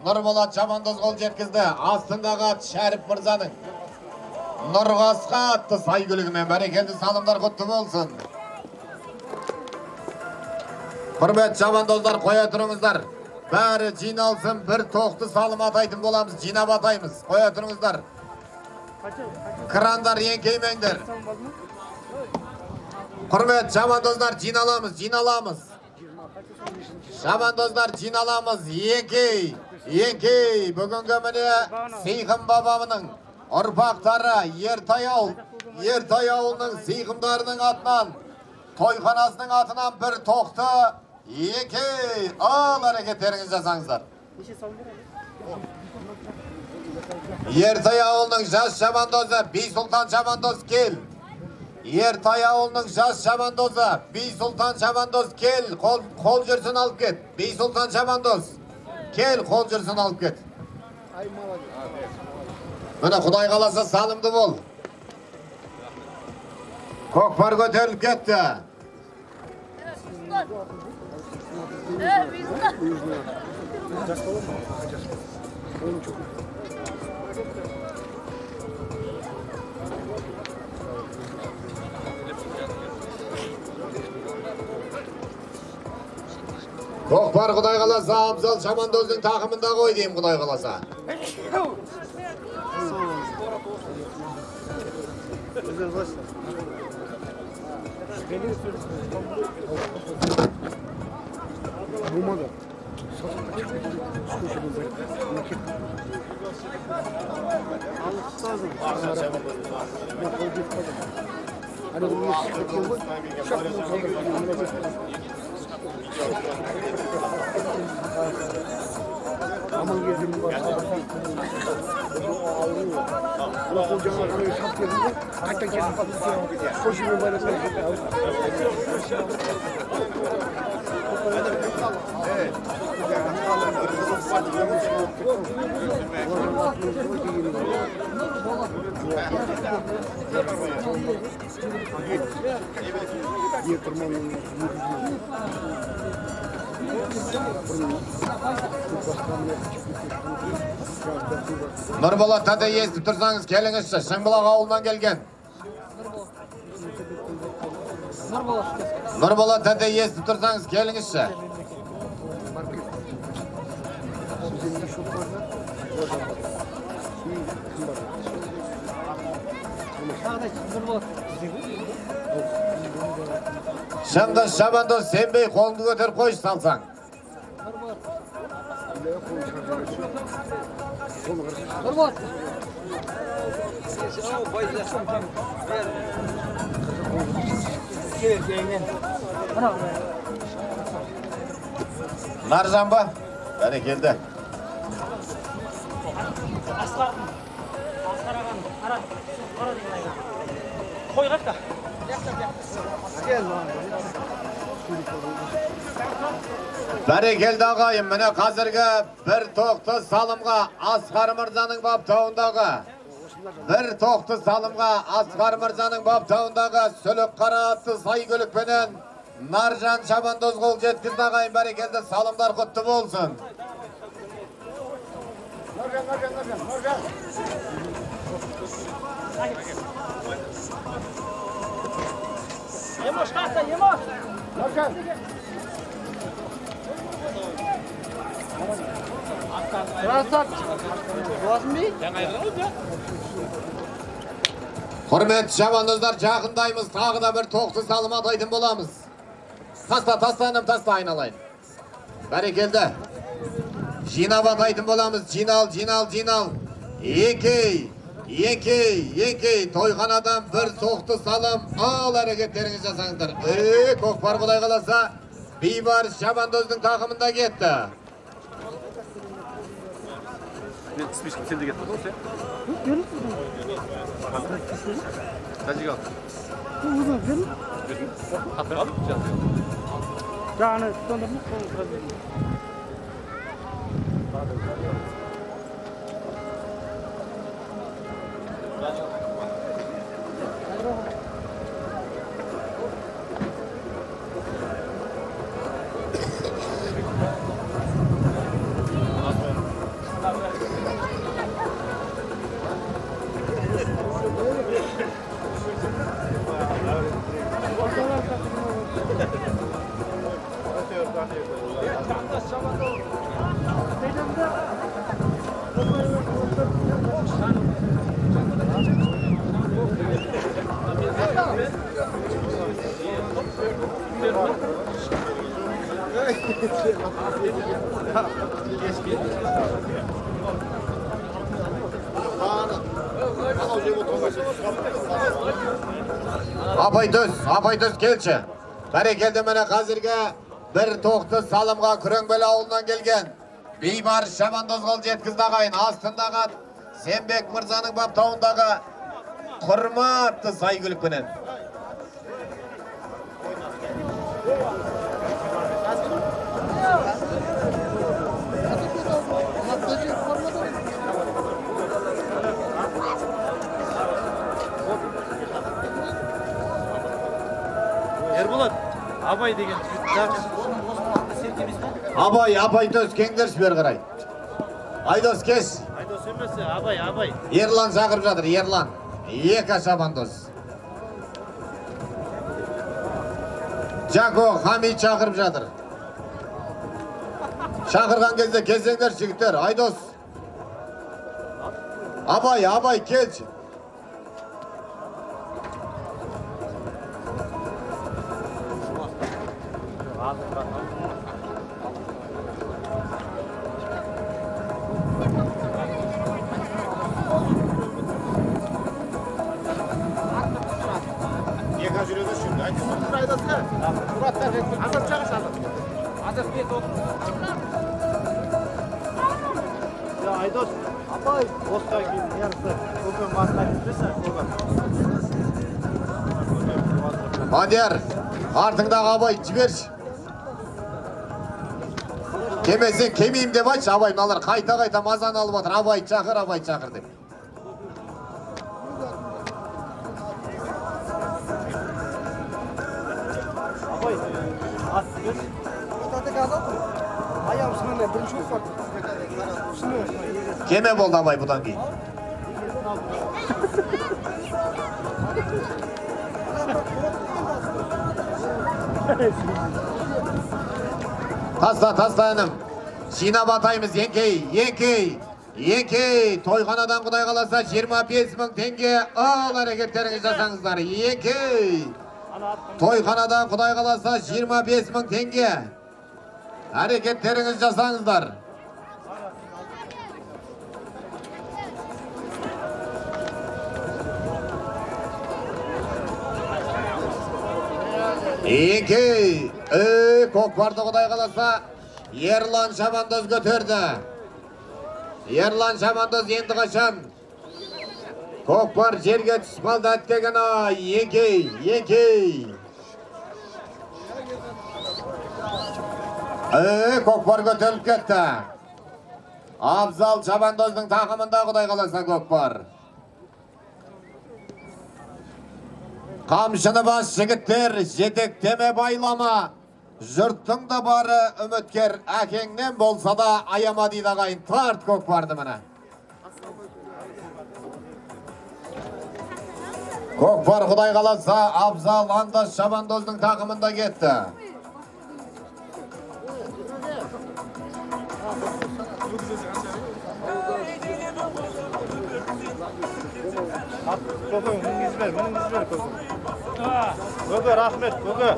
Нұрболат шабандоз қол жеткізді. Астындағы ат Шәріп мырзаның Нұрғасқа атты сәйгүлігімен. Бәрекелді, салымдар құтты болсын. Құрметті шабандоздар, қоя тұрыңыздар. Бәрі жиналсын, бір тоқты салым атайтын боламыз, жинап атаймыз. Қоя тұрыңыздар. Крандар еңкеймеңдер. Құрметті шабандоздар, жиналамыз, жиналамыз. Шабандоздар, жиналамыз. Еңкей, еңкей. Бүгінгі міне Сиқым бабамның ұрпақтары Ертай ауыл, Ертай ауылының сиқымдарының атынан, тойханасының атынан бір тоқты еңкей. Ал әрекеттеріңізді жасаңыздар. Ертай ауылының жас шабандозы Бейсұлтан шабандоз кел. Ертай ауылының жас шабандозы Бейсұлтан шабандоз кел, қол жүрсін алып кет. Бейсұлтан шабандоз кел, қол жүрсін алып кет. Міне Құдай қаласа салымды бол. Көкпар көтеріліп кетті. Көкпар Құдай қаласа Абзал шабандоздың тақымында ғой деймін, Құдай қаласа. Нұрболат тәте, естіп тұрсаңыз келіңізші, Шыңбұлақ ауылынан келген. Нұрболат тәте, естіп тұрсаңыз келіңізші. Шыңғыс шабандоз сенбей қолыңды көтеріп қойшы салсаң. Наржан ба? Бәрекелді. Асқар ағаның қара, қара деген айға. Қой қақта. Бәрекелді ағайын, міне қазіргі бір тоқты салымға Асқар мырзаның баптауындағы, бір тоқты салымға Асқар мырзаның баптауындағы сүлік қара атты сәйгүлікпенен Наржан шабандоз қол жеткізді ағайын. Бәрекелді, салымдар құтты болсын. Наржан, Наржан, Наржан, Наржан. Емош, қақта, Емош. Наржан. Құрметті шабандоздар, жақындаймыз, тағы да бір тоқты салым атайтын боламыз. Таста, таста інім, таста айналайын. Бәрекелді. Жинап атайтын боламыз. Жинал, жинал, жинал. Еңкей, еңкей, еңкей. Тойханадан бір тоқты салым. Ал әрекеттеріңізді жасаңыздар. Көкпар Құдай қаласа Бейбарыс шабандоздың тақымында кетті. Апай төс, апай төс келші. Бәрекелді, міне қазіргі бір тоқты салымға Күреңбел ауылынан келген Бейбарыс шабандоз қол жеткізді ағайын. Астындағы ат Сембек мырзаның баптауындағы Құрма атты сәйгүлікпенен. Ерболат, Абай деген жігіт. Абай, Абай төс, кеңдерші бері қарай. Айдос кеш. Айдос емес, Абай, Абай. Ерлан шақырып жатыр, Ерлан. Екі шабандоз. Жако Хамид шақырып жатыр. Шақырған кезде келсеңдер жігіттер. Айдос. Абай, Абай келші. Айдос, Абай, осыдан кейін неғысы көкем басына кетпесін, көкем. Мадияр, артыңдағы Абай жіберші. Келмесең келмеймін деп айтшы, Абай, мыналар қайта-қайта мазаны алып жатыр. Абай шақыр, Абай шақыр деп. Абай, ат жіберші. Кеме болды Абай бұдан кейін. Таста, таста інім. Жинап атаймыз, еңкей, еңкей, еңкей. Тойханадан Құдай қаласа 25 мың теңге. Ал әрекеттеріңіз жасаңыздар, еңкей. Тойханадан Құдай қаласа 25 мың теңге. Әрекеттеріңіз жасаңыздар. Еңкей, көкпарды Құдай қаласа Ерлан шабандоз көтерді. Ерлан шабандоз енді қашан көкпар жерге түсіп қалды, әттеген ай. Еңкей, еңкей. Көкпар көтеріліп кетті. Абзал шабандоздың тақымында Құдай қаласа көкпар. Қамшыны бас жігіттер, жетектеме байлама. Жұрттың да бары үміткер, әкеңнен болса да аяма дейді ағайын. Тарт көкпарды міне. Көкпар Құдай қаласа Абзал Андас шабандоздың тақымында кетті. Көке, мінгізіп бер, мінгізіп бер, көке. Көке, рахмет, көке.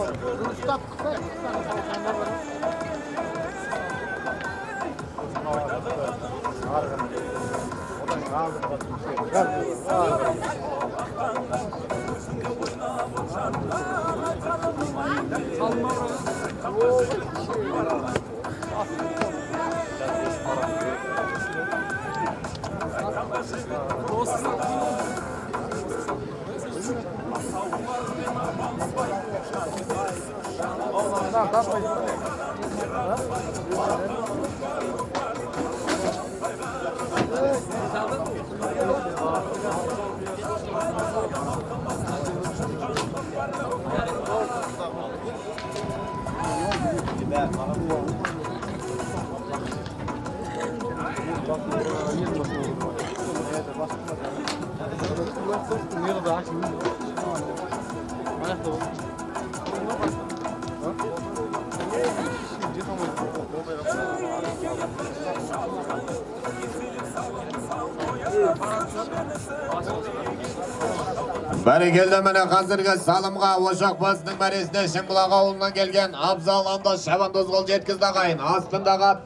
Бәрекелді, міне қазіргі салымға ошақ басының мәресіне Шымбұлақ ауылынан келген Абзал Андос шабандоз қол жеткізді ағайын. Астындағы ат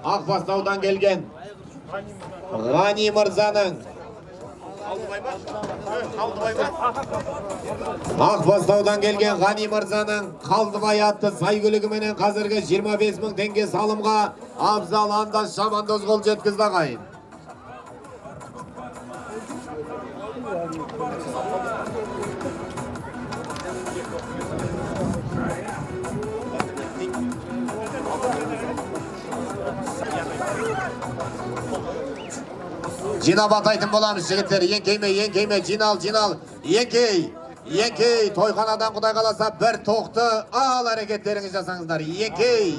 Ақбастаудан келген Ғани мырзаның Ақбастаудан келген Ғани мырзаның Қалдыбай атты сәйгүлігіменен қазіргі 25 мың теңге салымға Абзал Андас шабандоз қол жеткізді ағайын. Жинап атайтын боламыз жігіттер. Еңкейме, еңкейме, жинал, жинал. Еңкей, еңкей. Тойханадан Құдай қаласа бір тоқты ал әрекеттеріңіз жасаңыздар. Еңкей.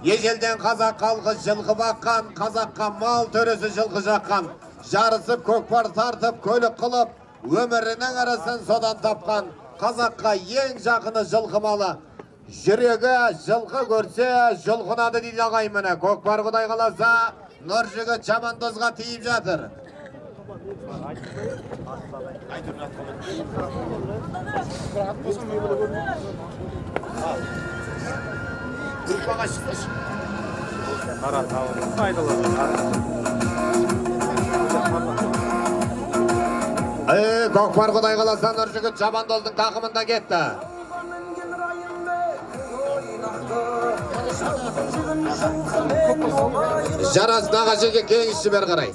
Ежелден қазақ халқы жылқы баққан, қазаққа мал төресі жылқы жаққан. Жарысып көкпар тартып, көлік қылып, өмірінің арысын содан тапқан. Қазаққа ең жақыны жылқы малы. Жүрегі жылқы көрсе, жұлқынады дейді ағайын міне. Көкпар Құдай қаласа Нұржігіт шабандозға тиіп жатыр. Көкпар Құдай қаласа Нұржігіт шабандоздың тақымында кетті. Жарас нағашеге кеңізші бер қарай.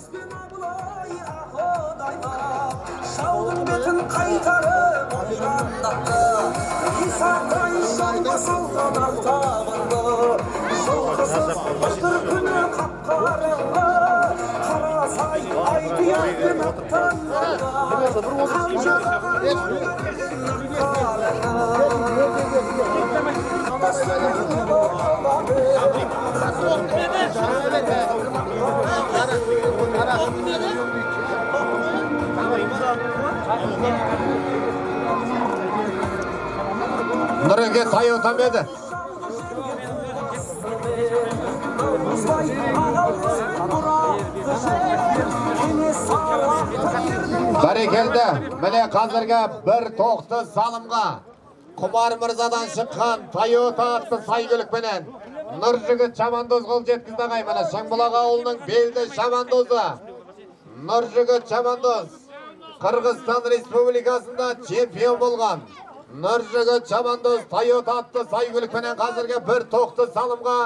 Шаудың бетін қайтарып ойрандатты, Исатай жауға салған артабынды, жылқысыз бір күні қап-қараңғы, Қарасай айтияқпен аттанғанда, Нұреке Тойота ма еді? Бәрекелді, міне қазіргі бір тоқты салымға Құмар мырзадан шыққан Тойота атты сәйгүлікпенен Нұржігіт шабандоз қол жеткізді ағай. Міне Шыңбұлақ ауылының белді шабандозы Нұржігіт шабандоз Қырғызстан Республикасында чемпион болған Нұржігіт шабандоз Тойота атты сәйгүлікпенен қазіргі бір тоқты салымға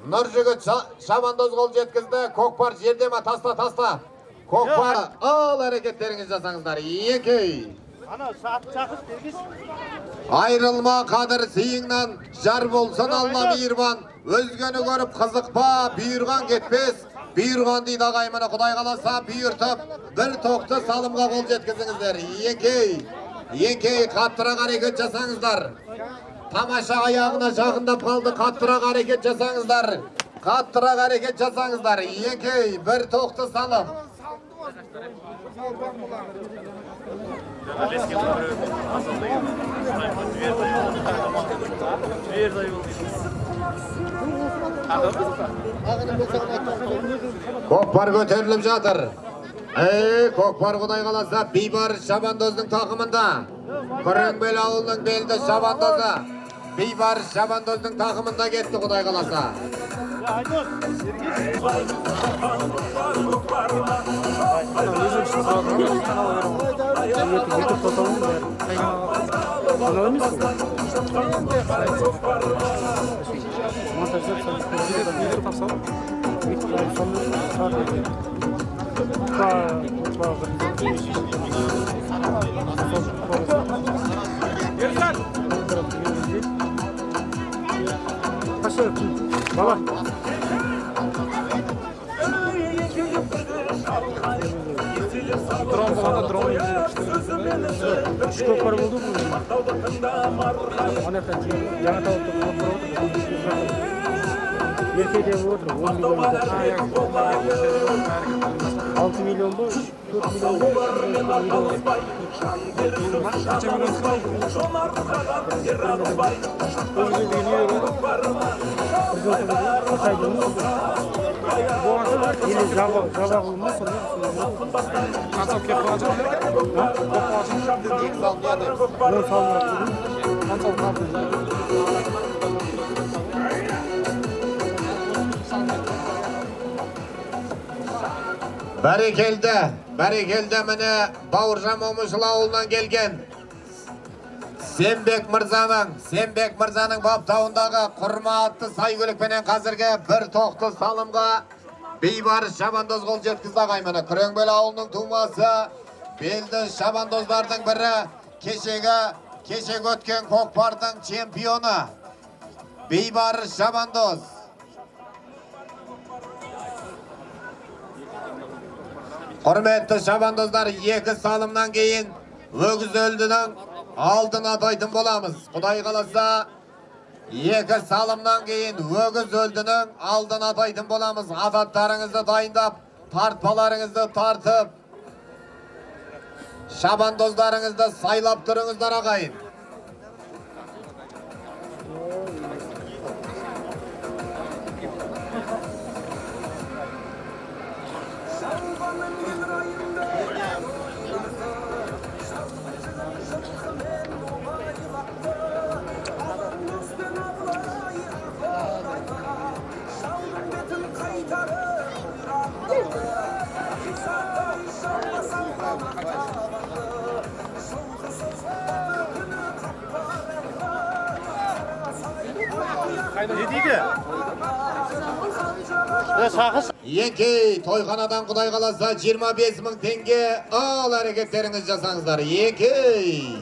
Нұржігіт шабандоз қол жеткізді. Көкпар жерде ме? Таста, таста. Көкпар, ал әрекеттеріңіз жасаңыздар. Екей. Айрылма қадір сыйыңнан, жар болсын Алла мейірбан, өзгені көріп қызықпа, бұйырған кетпес, бұйырған дейді ағай. Міне Құдай қаласа бұйыртып, бір тоқты салымға қол жеткізіңіздер. Еңкей, еңкей, қаттырақ әрекет жасаңыздар. Тамаша аяғына жақындап қалды, қаттырақ әрекет жасаңыздар. Қаттырақ әрекет жасаңыздар. Еңкей, бір тоқты салым. Көкпар көтеріліп жатыр. Көкпар Құдай қаласа Бейбарыс шабандоздың тақымында. Күреңбел ауылының белді шабандозы Бейбарыс шабандоздың тақымында кетті Құдай қаласа. Бала. Дрон болғанда дрон үш көкпар болды ғой. Ана жақтан жаңа тауып көкпар отыр. Еркеде отыр 10 миллион. 6 миллион ба? 4 миллион ба? Қанша миллион? Или жаба болма, сонда. Қанша кеп қалған жоқ? Қанша қалды? Бәрекелді, бәрекелді, міне Бауыржан Момышұлы ауылынан келген Сембек мырзаның баптауындағы құрма атты сәйгүлікпенен қазіргі бір тоқты салымға Бейбарыс шабандоз қол жеткізді ағайын. Міне Күреңбел ауылының тумасы, белді шабандоздардың бірі, кешегі өткен көкпардың чемпионы Бейбарыс шабандоз. Құрметті шабандоздар, екі салымнан кейін өгіз өлдінің алдын атайтын боламыз. Құдай қаласа, екі салымнан кейін өгіз өлдінің алдын атайтын боламыз. Ататтарыңызды дайындап, тартпаларыңызды тартып, шабандоздарыңызды сайлап тұрыңыздар ағайын. Не дейді? Еңкей, тойханадан Құдай қаласа 25 мың теңге, ал әрекеттеріңіз жасаңыздар. Еңкей.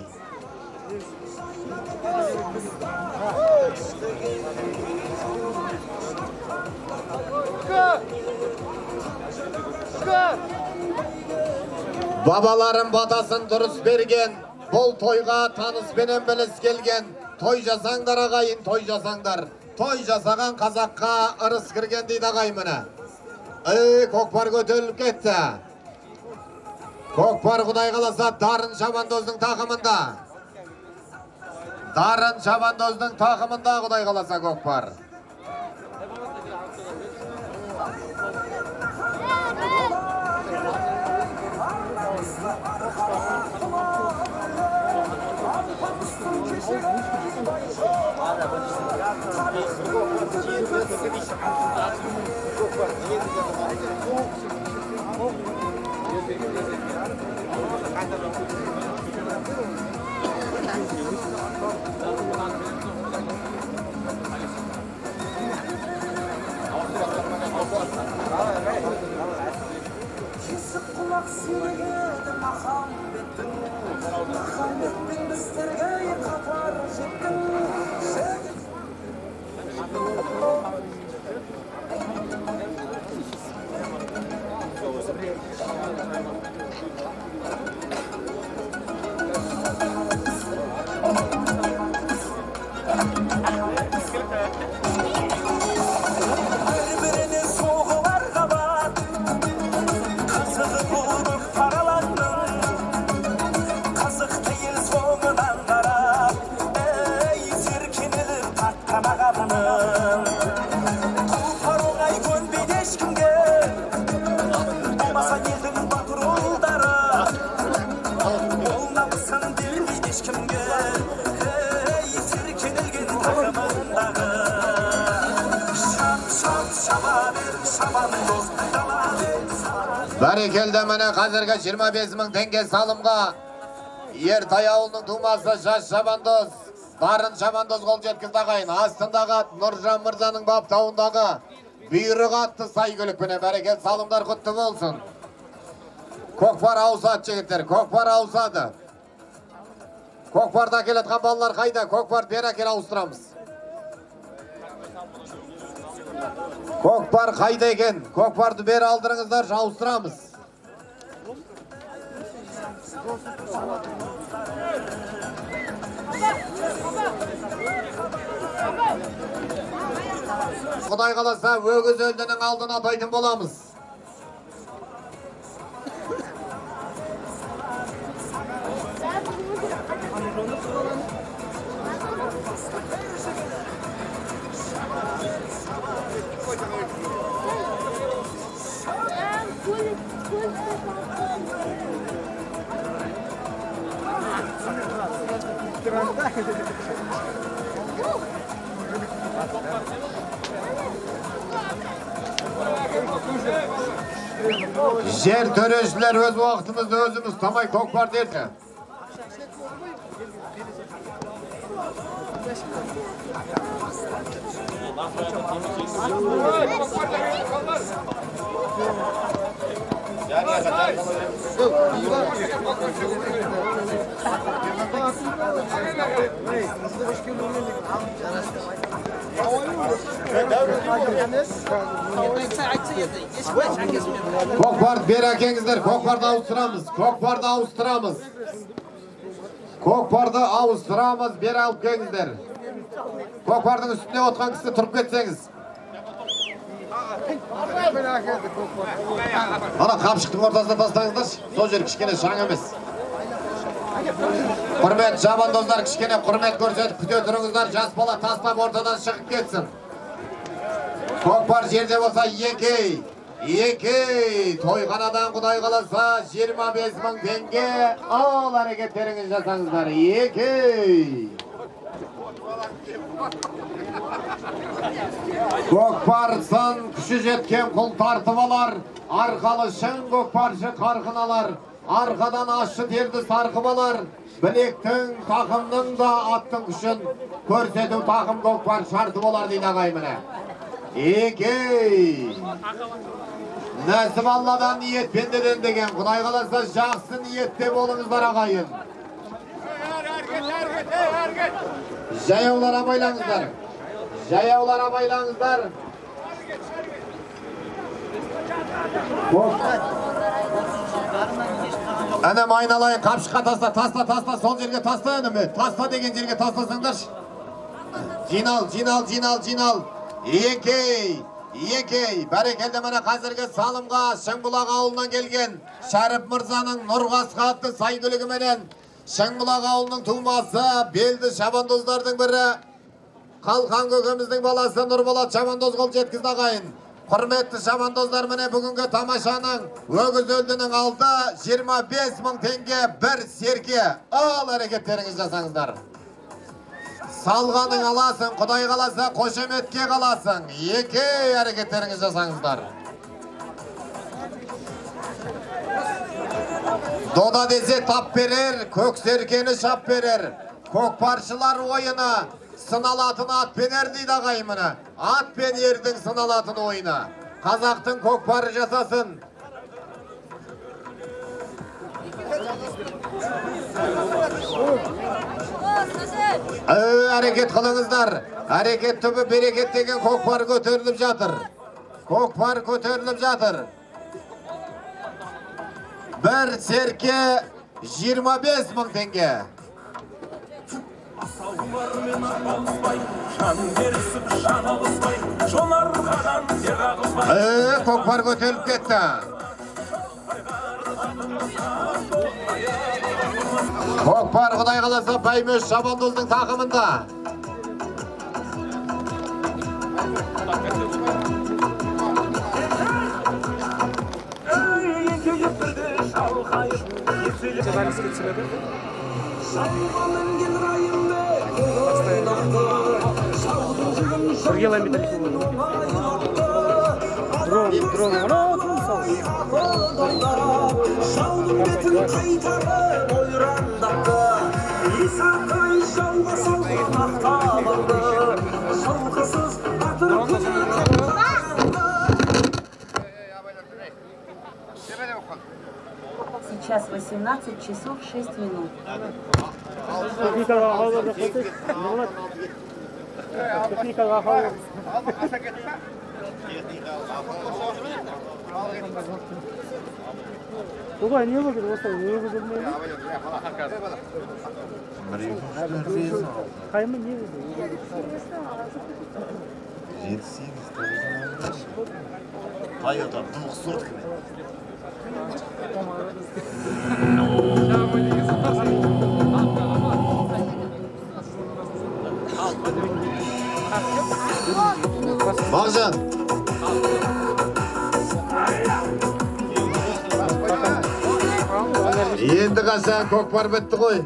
Бабаларым батасын дұрыс берген, бұл тойға таныспенен біліс келген. Той жасаңдар ағайын, той жасаңдар. Той жасаған қазаққа ырыс кірген дейді ағайын міне. Көкпар көтеріліп кетті. Көкпар Құдай қаласа Дарын шабандоздың тақымында. Дарын шабандоздың тақымында Құдай қаласа көкпар. Кесіп құлақ сүйрегеді Махамбеттің, Махамбетпен біздерге қатар жеттің. Бір-біріне соғылар қабат, қызығы болып параланның, қызықты ел соңынан қарап, әй серкеніліп тартқан ағаның. Тұлпар оңай көнбейді ешкімге, болмаса елдің батыр ұлдары, ол намысын бермейді ешкімге, әй серкенілген тақымындағы. Шап, шап, шаба бер, шабандоз, дала бер, сала бер. Бәрекелді, міне қазіргі 25 мың теңге салымға Ертай ауылының тумасы жас шабандоз Дарын шабандоз қол жеткізді ағайын. Астындағы ат Нұржан мырзаның баптауындағы бұйрық атты сәйгүлікпенен. Бәрекелді, салымдар құтты болсын. Көкпар ауысады жігіттер, көкпар ауысады. Көкпарды әкелетқан балалар қайда? Көкпарды бері әкел, ауыстырамыз. Көкпар қайда екен? Көкпарды бері алдырыңыздар, ауыстырамыз. Құдай қаласа өгіз өлдінің алдын атайтын боламыз. Жер төрешілер өз уақытымызды өзіміз тамай көкпар дерді. Көкпарды бері әкеңіздер, көкпарды ауыстырамыз, көкпарды ауыстырамыз. Көкпарды ауыстырамыз, бері алып келіңіздер. Көкпардың үстінде отқан кісі тұрып кетсеңіз. Ана қапшықтың ортасына тастаңыздаршы, сол жер кішкене шаң емес. Құрмет шабандоздар, кішкене құрмет көрсетіп күте тұрыңыздар, жас бала тастап ортадан шығып кетсін. Көкпар жерде болса екей, екей, тойханадан Құдай қаласа 25 мың теңге, ал әрекеттеріңіз жасаңыздар, екей. Көкпарсын күші жеткен құл тартып алар, арқалы шын көкпаршы қарқын алар, арқадан ащы терді сарқып алар, білектің, тақымның да аттың күшін көрсету тақым көкпар шарты болар дейді ағай міне. Екей! Нәсіп Алладан ниет пендеден деген, Құдай қаласа жақсы ниетте болыңыздар ағайын. Жаяулар абайлаңыздар. Жаяулар абайлаңыздар. Інім айналайын, қапшыққа таста, таста, таста, сол жерге таста інім. Таста деген жерге тастасаңдаршы. Жинал, жинал, жинал, жинал. Екей, екей. Бәрекелді, міне қазіргі салымға Шыңбұлақ ауылынан келген Шәріп мырзаның Нұрғасқа атты сәйгүлігіменен Шыңбұлақ ауылының тумасы, белді шабандоздардың бірі Қалқан көкеміздің баласы Нұрболат шабандоз қол жеткізді ағайын. Құрметті шабандоздар, міне бүгінгі тамашаның өгіз өлдінің алды 25 мың теңге бір серке. Ал әрекеттеріңіз жасаңыздар. Салғаның аласың, Құдай қаласа қошеметке қаласың. Екей әрекеттеріңіз жасаңыздар. Дода десе тап берер, көк серкені шап берер. Көкпаршылар ойыны сыналатын ат пен ер дейді ағайын міне. Ат пен ердің сыналатын ойыны. Қазақтың көкпары жасасын. Әрекет қылыңыздар. Әрекет түбі берекет деген көкпар көтеріліп жатыр. Көкпар көтеріліп жатыр. Бір серке 25 мың теңге. Көкпар көтеріліп кетті. Көкпар Құдай қаласа Баймөш шабандоздың тақымында. Бір километр. Дрон, дрон, дрон сал. Сейчас 18 часов 6 минут. Бабай, не болды, осылай өгіз өлмейді. Қайма не болды? 7, 8, 9, Тойота двухсотками. Мағжан. Енді қашан көкпар бітті ғой.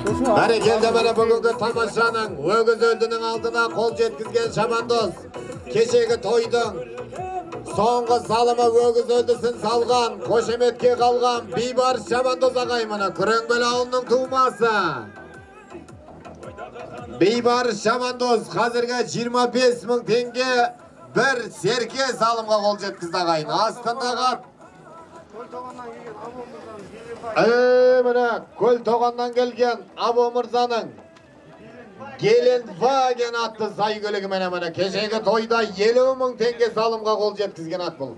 Бәрекелді, міне бүгінгі тамашаның өгіз өлдінің алдына қол жеткізген шабандоз. Кешегі тойдың соңғы салымы өгіз өлдісін салған, қошеметке қалған Бейбарыс шабандоз ағай, міне Күреңбел ауылының тумасы. Бейбарыс шабандоз қазіргі 25 мың теңге бір серке салымға қол жеткізді ағайын. Астындағы міне Көлтоғаннан келген Абу Мырзаның Гелендваген атты сай көлігі, міне міне кешегі тойда 50 мың теңге салымға қол жеткізген ат бұл.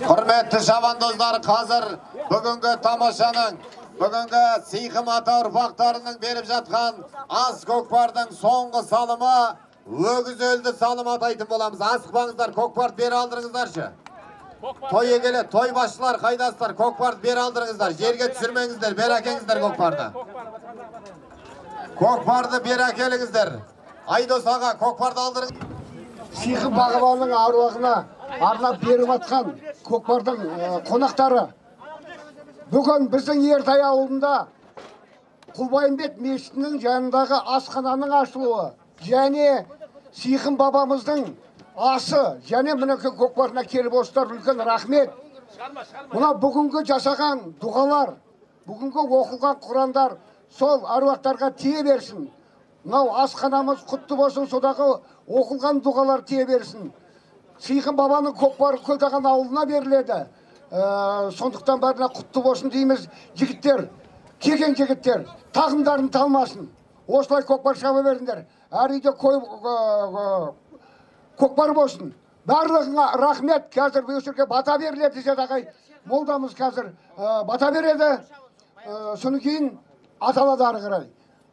Құрметті шабандоздар, қазір бүгінгі тамашаның, бүгінгі Сиқым ата ұрпақтарының беріп жатқан ас көкпардың соңғы салымы өгіз өлді салым атайтын боламыз. Асықпаңыздар, көкпарды бері алдырыңыздаршы. Той егелі, той басшылар қайдасыздар? Көкпарды бері алдырыңыздар, жерге түсірмеңіздер, бері әкеліңіздер көкпарды. Көкпарды бері әкеліңіздер. Айдос аға, көкпарды алдырыңыз. Сиқым бағбанның аруағына арнап беріп атқан көкпардың қонақтары. Бүгін біздің Ертай ауылында Құлбайымбет мешітінің жанындағы асхананың ашылуы және Сиқым бабамыздың асы және мінекей көкпарына келіп отырсыздар, үлкен рахмет. Мына бүгінгі жасаған дұғалар, бүгінгі оқылған құрандар сол аруақтарға тие берсін. Мынау асханамыз құтты болсын, содағы оқылған дұғалар тие берсін. Сиқым бабаның көкпары Көлтаған ауылына беріледі. Сондықтан бәріне құтты болсын дейміз. Жігіттер, келген жігіттер, тағымдарын талмасын. Осылай көкпар шаба беріңдер. Әр үйде көкпар болсын. Барлығыңа рахмет. Қазір бұл жерге бата беріледі деді ағай. Молдамыз қазір бата береді. Содан кейін аталады ары қарай.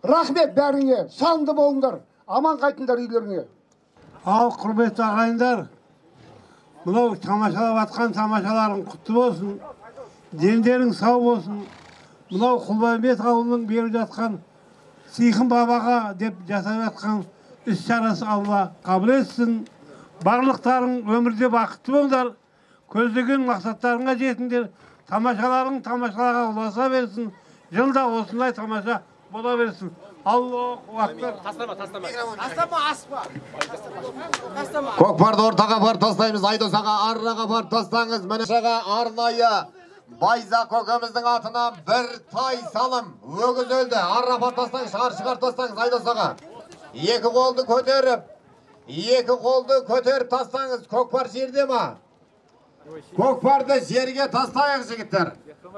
Рахмет бәріңе, салымды болыңдар, аман қайтыңдар үйлеріңе. Ал құрметті ағайындар, мынау тамашалап атқан тамашаларың құтты болсын, дендерің сау болсын. Мынау Құлбайымбет ауылының беріп жатқан Сиқым бабаға деп жасап жатқан іс шарасы Алла қабыл етсін. Барлықтарың өмірде бақытты болыңдар, көздеген мақсаттарыңа жетіңдер, тамашаларың тамашаларға ұласа берсін, жылда осындай тамаша бола берсін. Аллаху акбар. Тастама, тастама. Тастама, аспа. Тастама. Көкпарды ортаға барып тастаймыз. Айдос аға, арнаға барып тастаңыз. Міне шаға арнайы Байзақ көкеміздің атынан бір тай салым өгіз өлді. Арна барып тастаңыз, шығар тастаңыз Айдос аға. Екі қолды көтеріп, екі қолды көтеріп тастаңыз. Көкпар жерде ма? Көкпарды жерге тастайық жігіттер.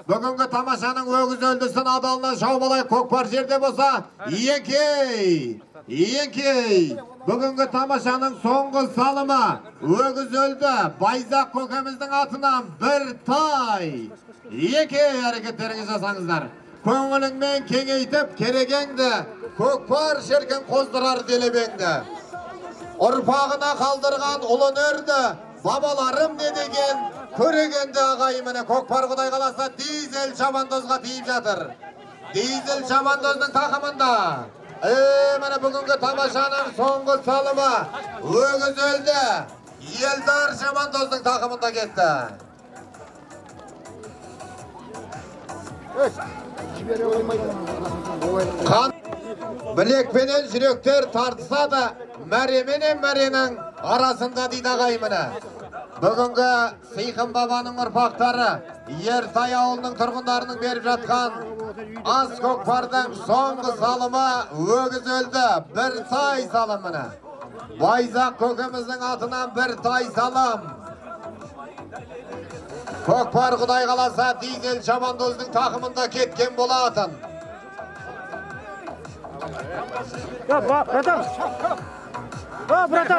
Бүгінгі тамашаның өгіз өлдісін адалынан шауып алайық. Көкпар жерде болса, еңкей, еңкей. Бүгінгі тамашаның соңғы салымы өгіз өлді. Байзақ көкеміздің атынан бір тай. Еңкей, әрекеттеріңіз жасаңыздар. Көңіліңмен кеңейтіп керегеңді, көкпар шіркін қоздырар делебеңді. Ұрпағына қалдырған ұлы өнерді, бабаларым не деген көрегенді ағайын. Міне көкпар Құдай қаласа дизель шабандозға тиіп жатыр. Дизель шабандоздың тақымында. Міне бүгінгі тамашаның соңғы салымы өгіз өлді. Елдар шабандоздың тақымында кетті. Қан білекпенен жүректер тартыса да, мәременен мәренің арасында дейді ағайын. Міне бүгінгі Сиқым бабаның ұрпақтары Ертай ауылының тұрғындарының беріп жатқан ас көкпардың соңғы салымы өгіз өлді. Бір тай салым міне. Байзақ көкеміздің атынан бір тай салым. Көкпар Құдай қаласа дизель шабандоздың тақымында кеткен болатын. Братан! Братан!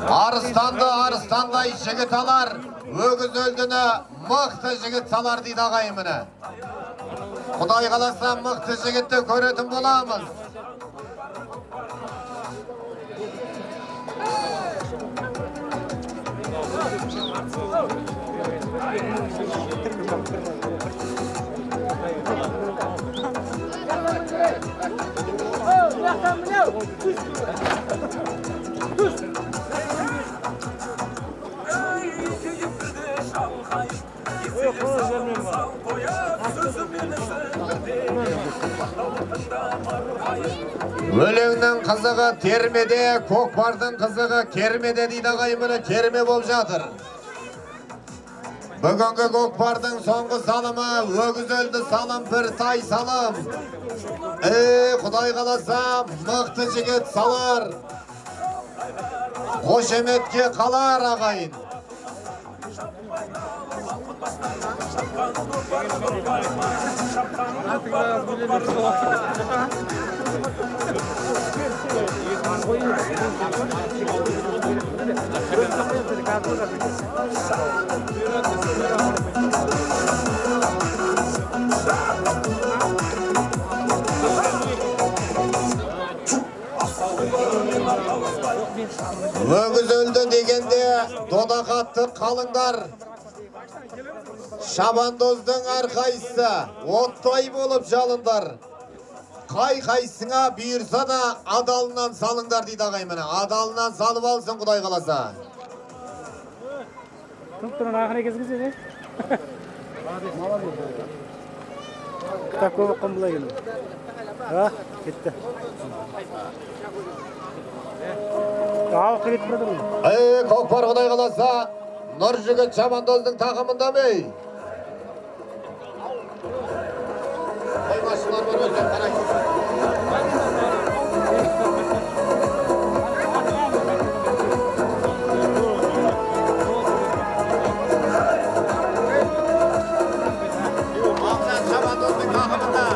Арыстанды арыстандай жігіт алар, өгіз өлдіні мықты жігіт салар дейді ағайын. Міне Құдай қаласа мықты жігітті көретін боламыз. Өлеңнің қызығы термеде, көкпардың қызығы кермеде дейді ағайын, міне керме болып жатыр. Бүгінгі көкпардың соңғы салымы өгіз өлді салым, бір тай салым. Құдай қаласа, мықты жігіт салар. Қошеметке қалар ағайын. Өгіз өлді дегенде дода қатты қалыңдар. Шабандоздың әрқайсысы оттай болып жалындар. Қай-қайсыңа бұйырса да адалынан салыңдар дейді ағай, міне. Адалынан салып алсын Құдай қаласа. Тұрып тұрған ақыры кезгізеді. Кітап көп оқыған бұлай келді. Кетті. Алып кетіп жатыр. Көкпар Құдай қаласа, Нұржігіт шабандоздың тақымында ме? Қоймашылар бар, өздері қарайды. Мағжан шабандоздың тақымында.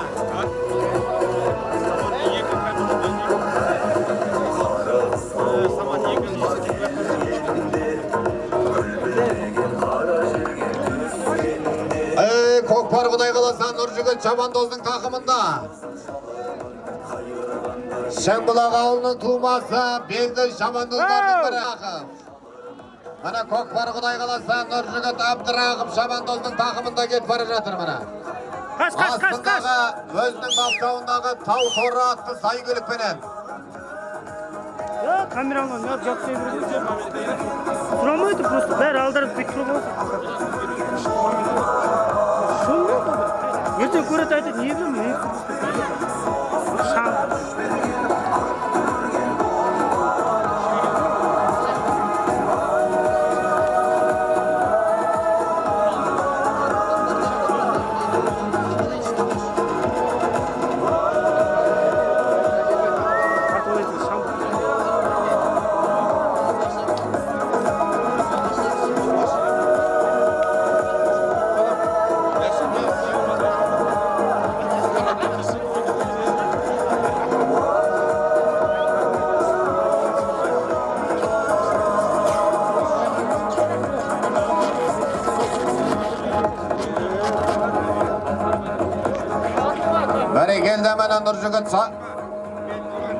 Көкпар Құдай қаласа Нұржігіт шабандоздың тақымында. Шыңбұлақ ауылының тумасы белді шабандоздардың бірі. Міне көкпар Құдай қаласа Нұржігіт Әбдірахым шабандоздың тақымында кетіп бара жатыр міне. Астындағы өзінің баптауындағы тау торы атты сәйгүлікпенен. Камераны неғып жатсай береді? Сұрамайды просто, бәрі алдырып бүйтіп тұрып. Ертең көреді айтады, не білемін, не шаң.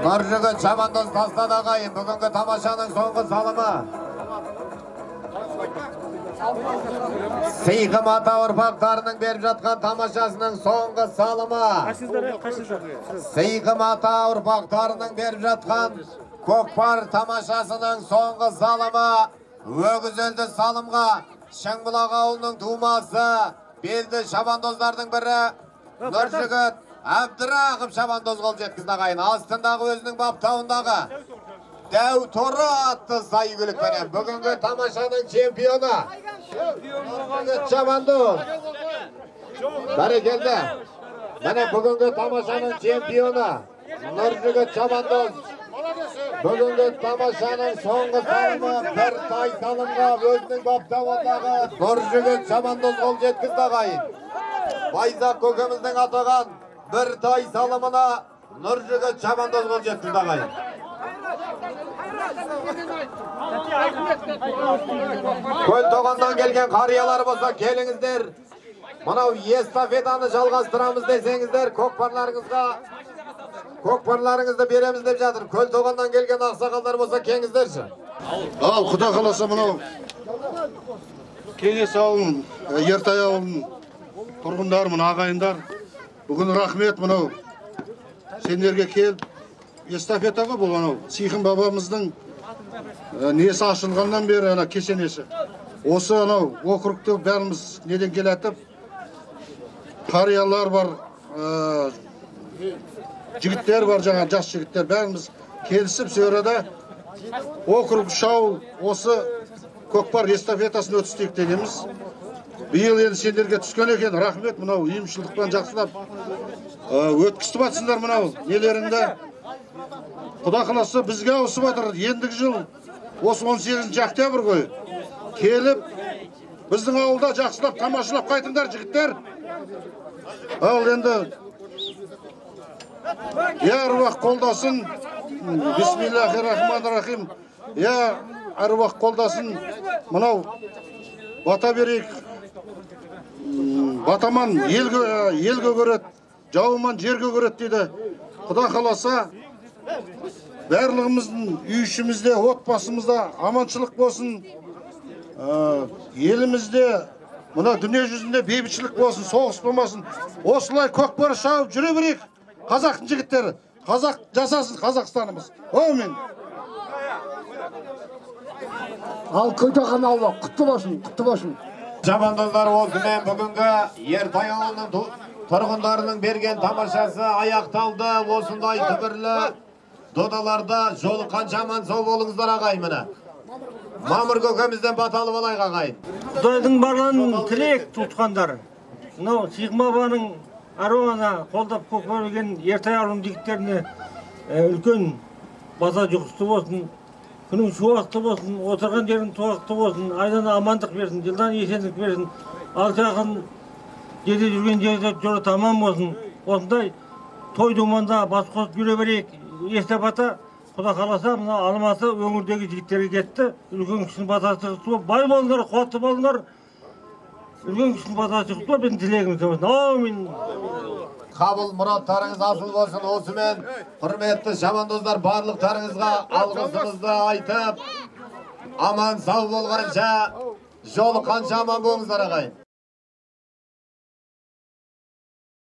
Нұржігіт шабандоз тастады ағайын. Бүгінгі тамашаның соңғы салымы. Сиқым ата ұрпақтарының беріп жатқан тамашасының соңғы салымы. Сиқым ата ұрпақтарының беріп жатқан көкпар тамашасының соңғы салымы. Өгіз өлді салымға Шыңбұлақ ауылының тумасы белді шабандоздардың бірі Нұржігіт Әбдірахым шабандоз қол жеткізді ағайын. Астындағы өзінің баптауындағы дәу торы атты сәйгүлікпенен бүгінгі тамашаның чемпионы Нұржігіт шабандоз. Бәрекелді. Міне бүгінгі тамашаның чемпионы Нұржігіт шабандоз. Бүгінгі тамашаның соңғы салымы бір тай салымға өзінің баптауындағы Нұржігіт шабандоз қол жеткізді ағайын. Байзақ көкеміздің атаған бір тай салымына Нұржігіт шабандоз қол жеткізді ағайын. Көлтоғаннан келген қариялар болса келіңіздер. Мынау эстафетаны жалғастырамыз десеңіздер, көкпарларыңызды береміз деп жатыр. Көлтоғаннан келген ақсақалдар болса келіңіздерші. Ал Құдай қаласа мынау Кеңес ауылының, Ертай ауылының тұрғындары, мына ағайындар, бүгін рахмет мынау сендерге келіп эстафета ғой бұл, анау Сиқым бабамыздың несі ашылғаннан бері ана кесенесі. Осы анау округте бәріміз неден келатып, қариялар бар, жігіттер бар, жаңа жас жігіттер, бәріміз келісіп сол округ үш ауыл осы көкпар эстафетасын өткізейік дегенбіз. Биыл енді сендерге түскен екен, рахмет, мынау ұйымшылдықпен жақсылап өткізіп жатсыңдар мынау нелеріңді. Құда қаласа бізге ауысып жатыр. Ендігі жыл осы 18 октябрь ғой. Келіп біздің ауылда жақсылап тамашалап қайтыңдар, жігіттер. Ал енді я әруақ қолдасын. Бисмиллахи-рахмани-рахим. Я әруақ қолдасын. Мынау бата берейік. Батаман елге көреді, жауыман жерге көреді дейді. Құда қаласа барлығымыздың үй ішімізде, отбасымызда аманшылық болсын. Елімізде, мына дүние жүзінде бейбітшілік болсын, соғыс болмасын. Осылай көкпар шауып жүре берейік. Қазақтың жігіттері, қазақ жасасын Қазақстанымыз. Әумин. Ал Көтехан ауылы құтты болсын, құтты болсын. Шабандоздар, осымен бүгінгі Ертай ауылының тұрғындарының берген тамашасы аяқталды. Осындай түбірлі додаларда жолыққанша аман сау болыңыздар, ағайын. Міне Мамыр көкемізден бата алып алайық, ағайын. Құдайдың барлығын тілек туысқандар. Мынау Сиқым бабаның аруағына қолдап көкпар берген Ертай ауылының жігіттеріне үлкен бата жұғысты болсын. Күнің шуақты болсын, отырған жерің туақты болсын, айдан амандық берсін, жылдан есендік берсін, алты жақын жерде жүрген жерде жолы тамам болсын. Осындай той думанда бас қосып жүре берейік. Эстафета Құда қаласа мына Алматы өңірдегі жігіттерге кетті. Үлкен кісінің батасы құтты, бай болыңдар, қуатты болыңдар. Үлкен кісінің батасы құтты, біздің тілегіміз болсын. Әумин. Қабыл мұраттарыңыз асыл болсын. Осымен құрметті шабандоздар, барлықтарыңызға алғысымызды айтып, аман сау болғанша, жолыққанша аман болыңыздар, ағайын.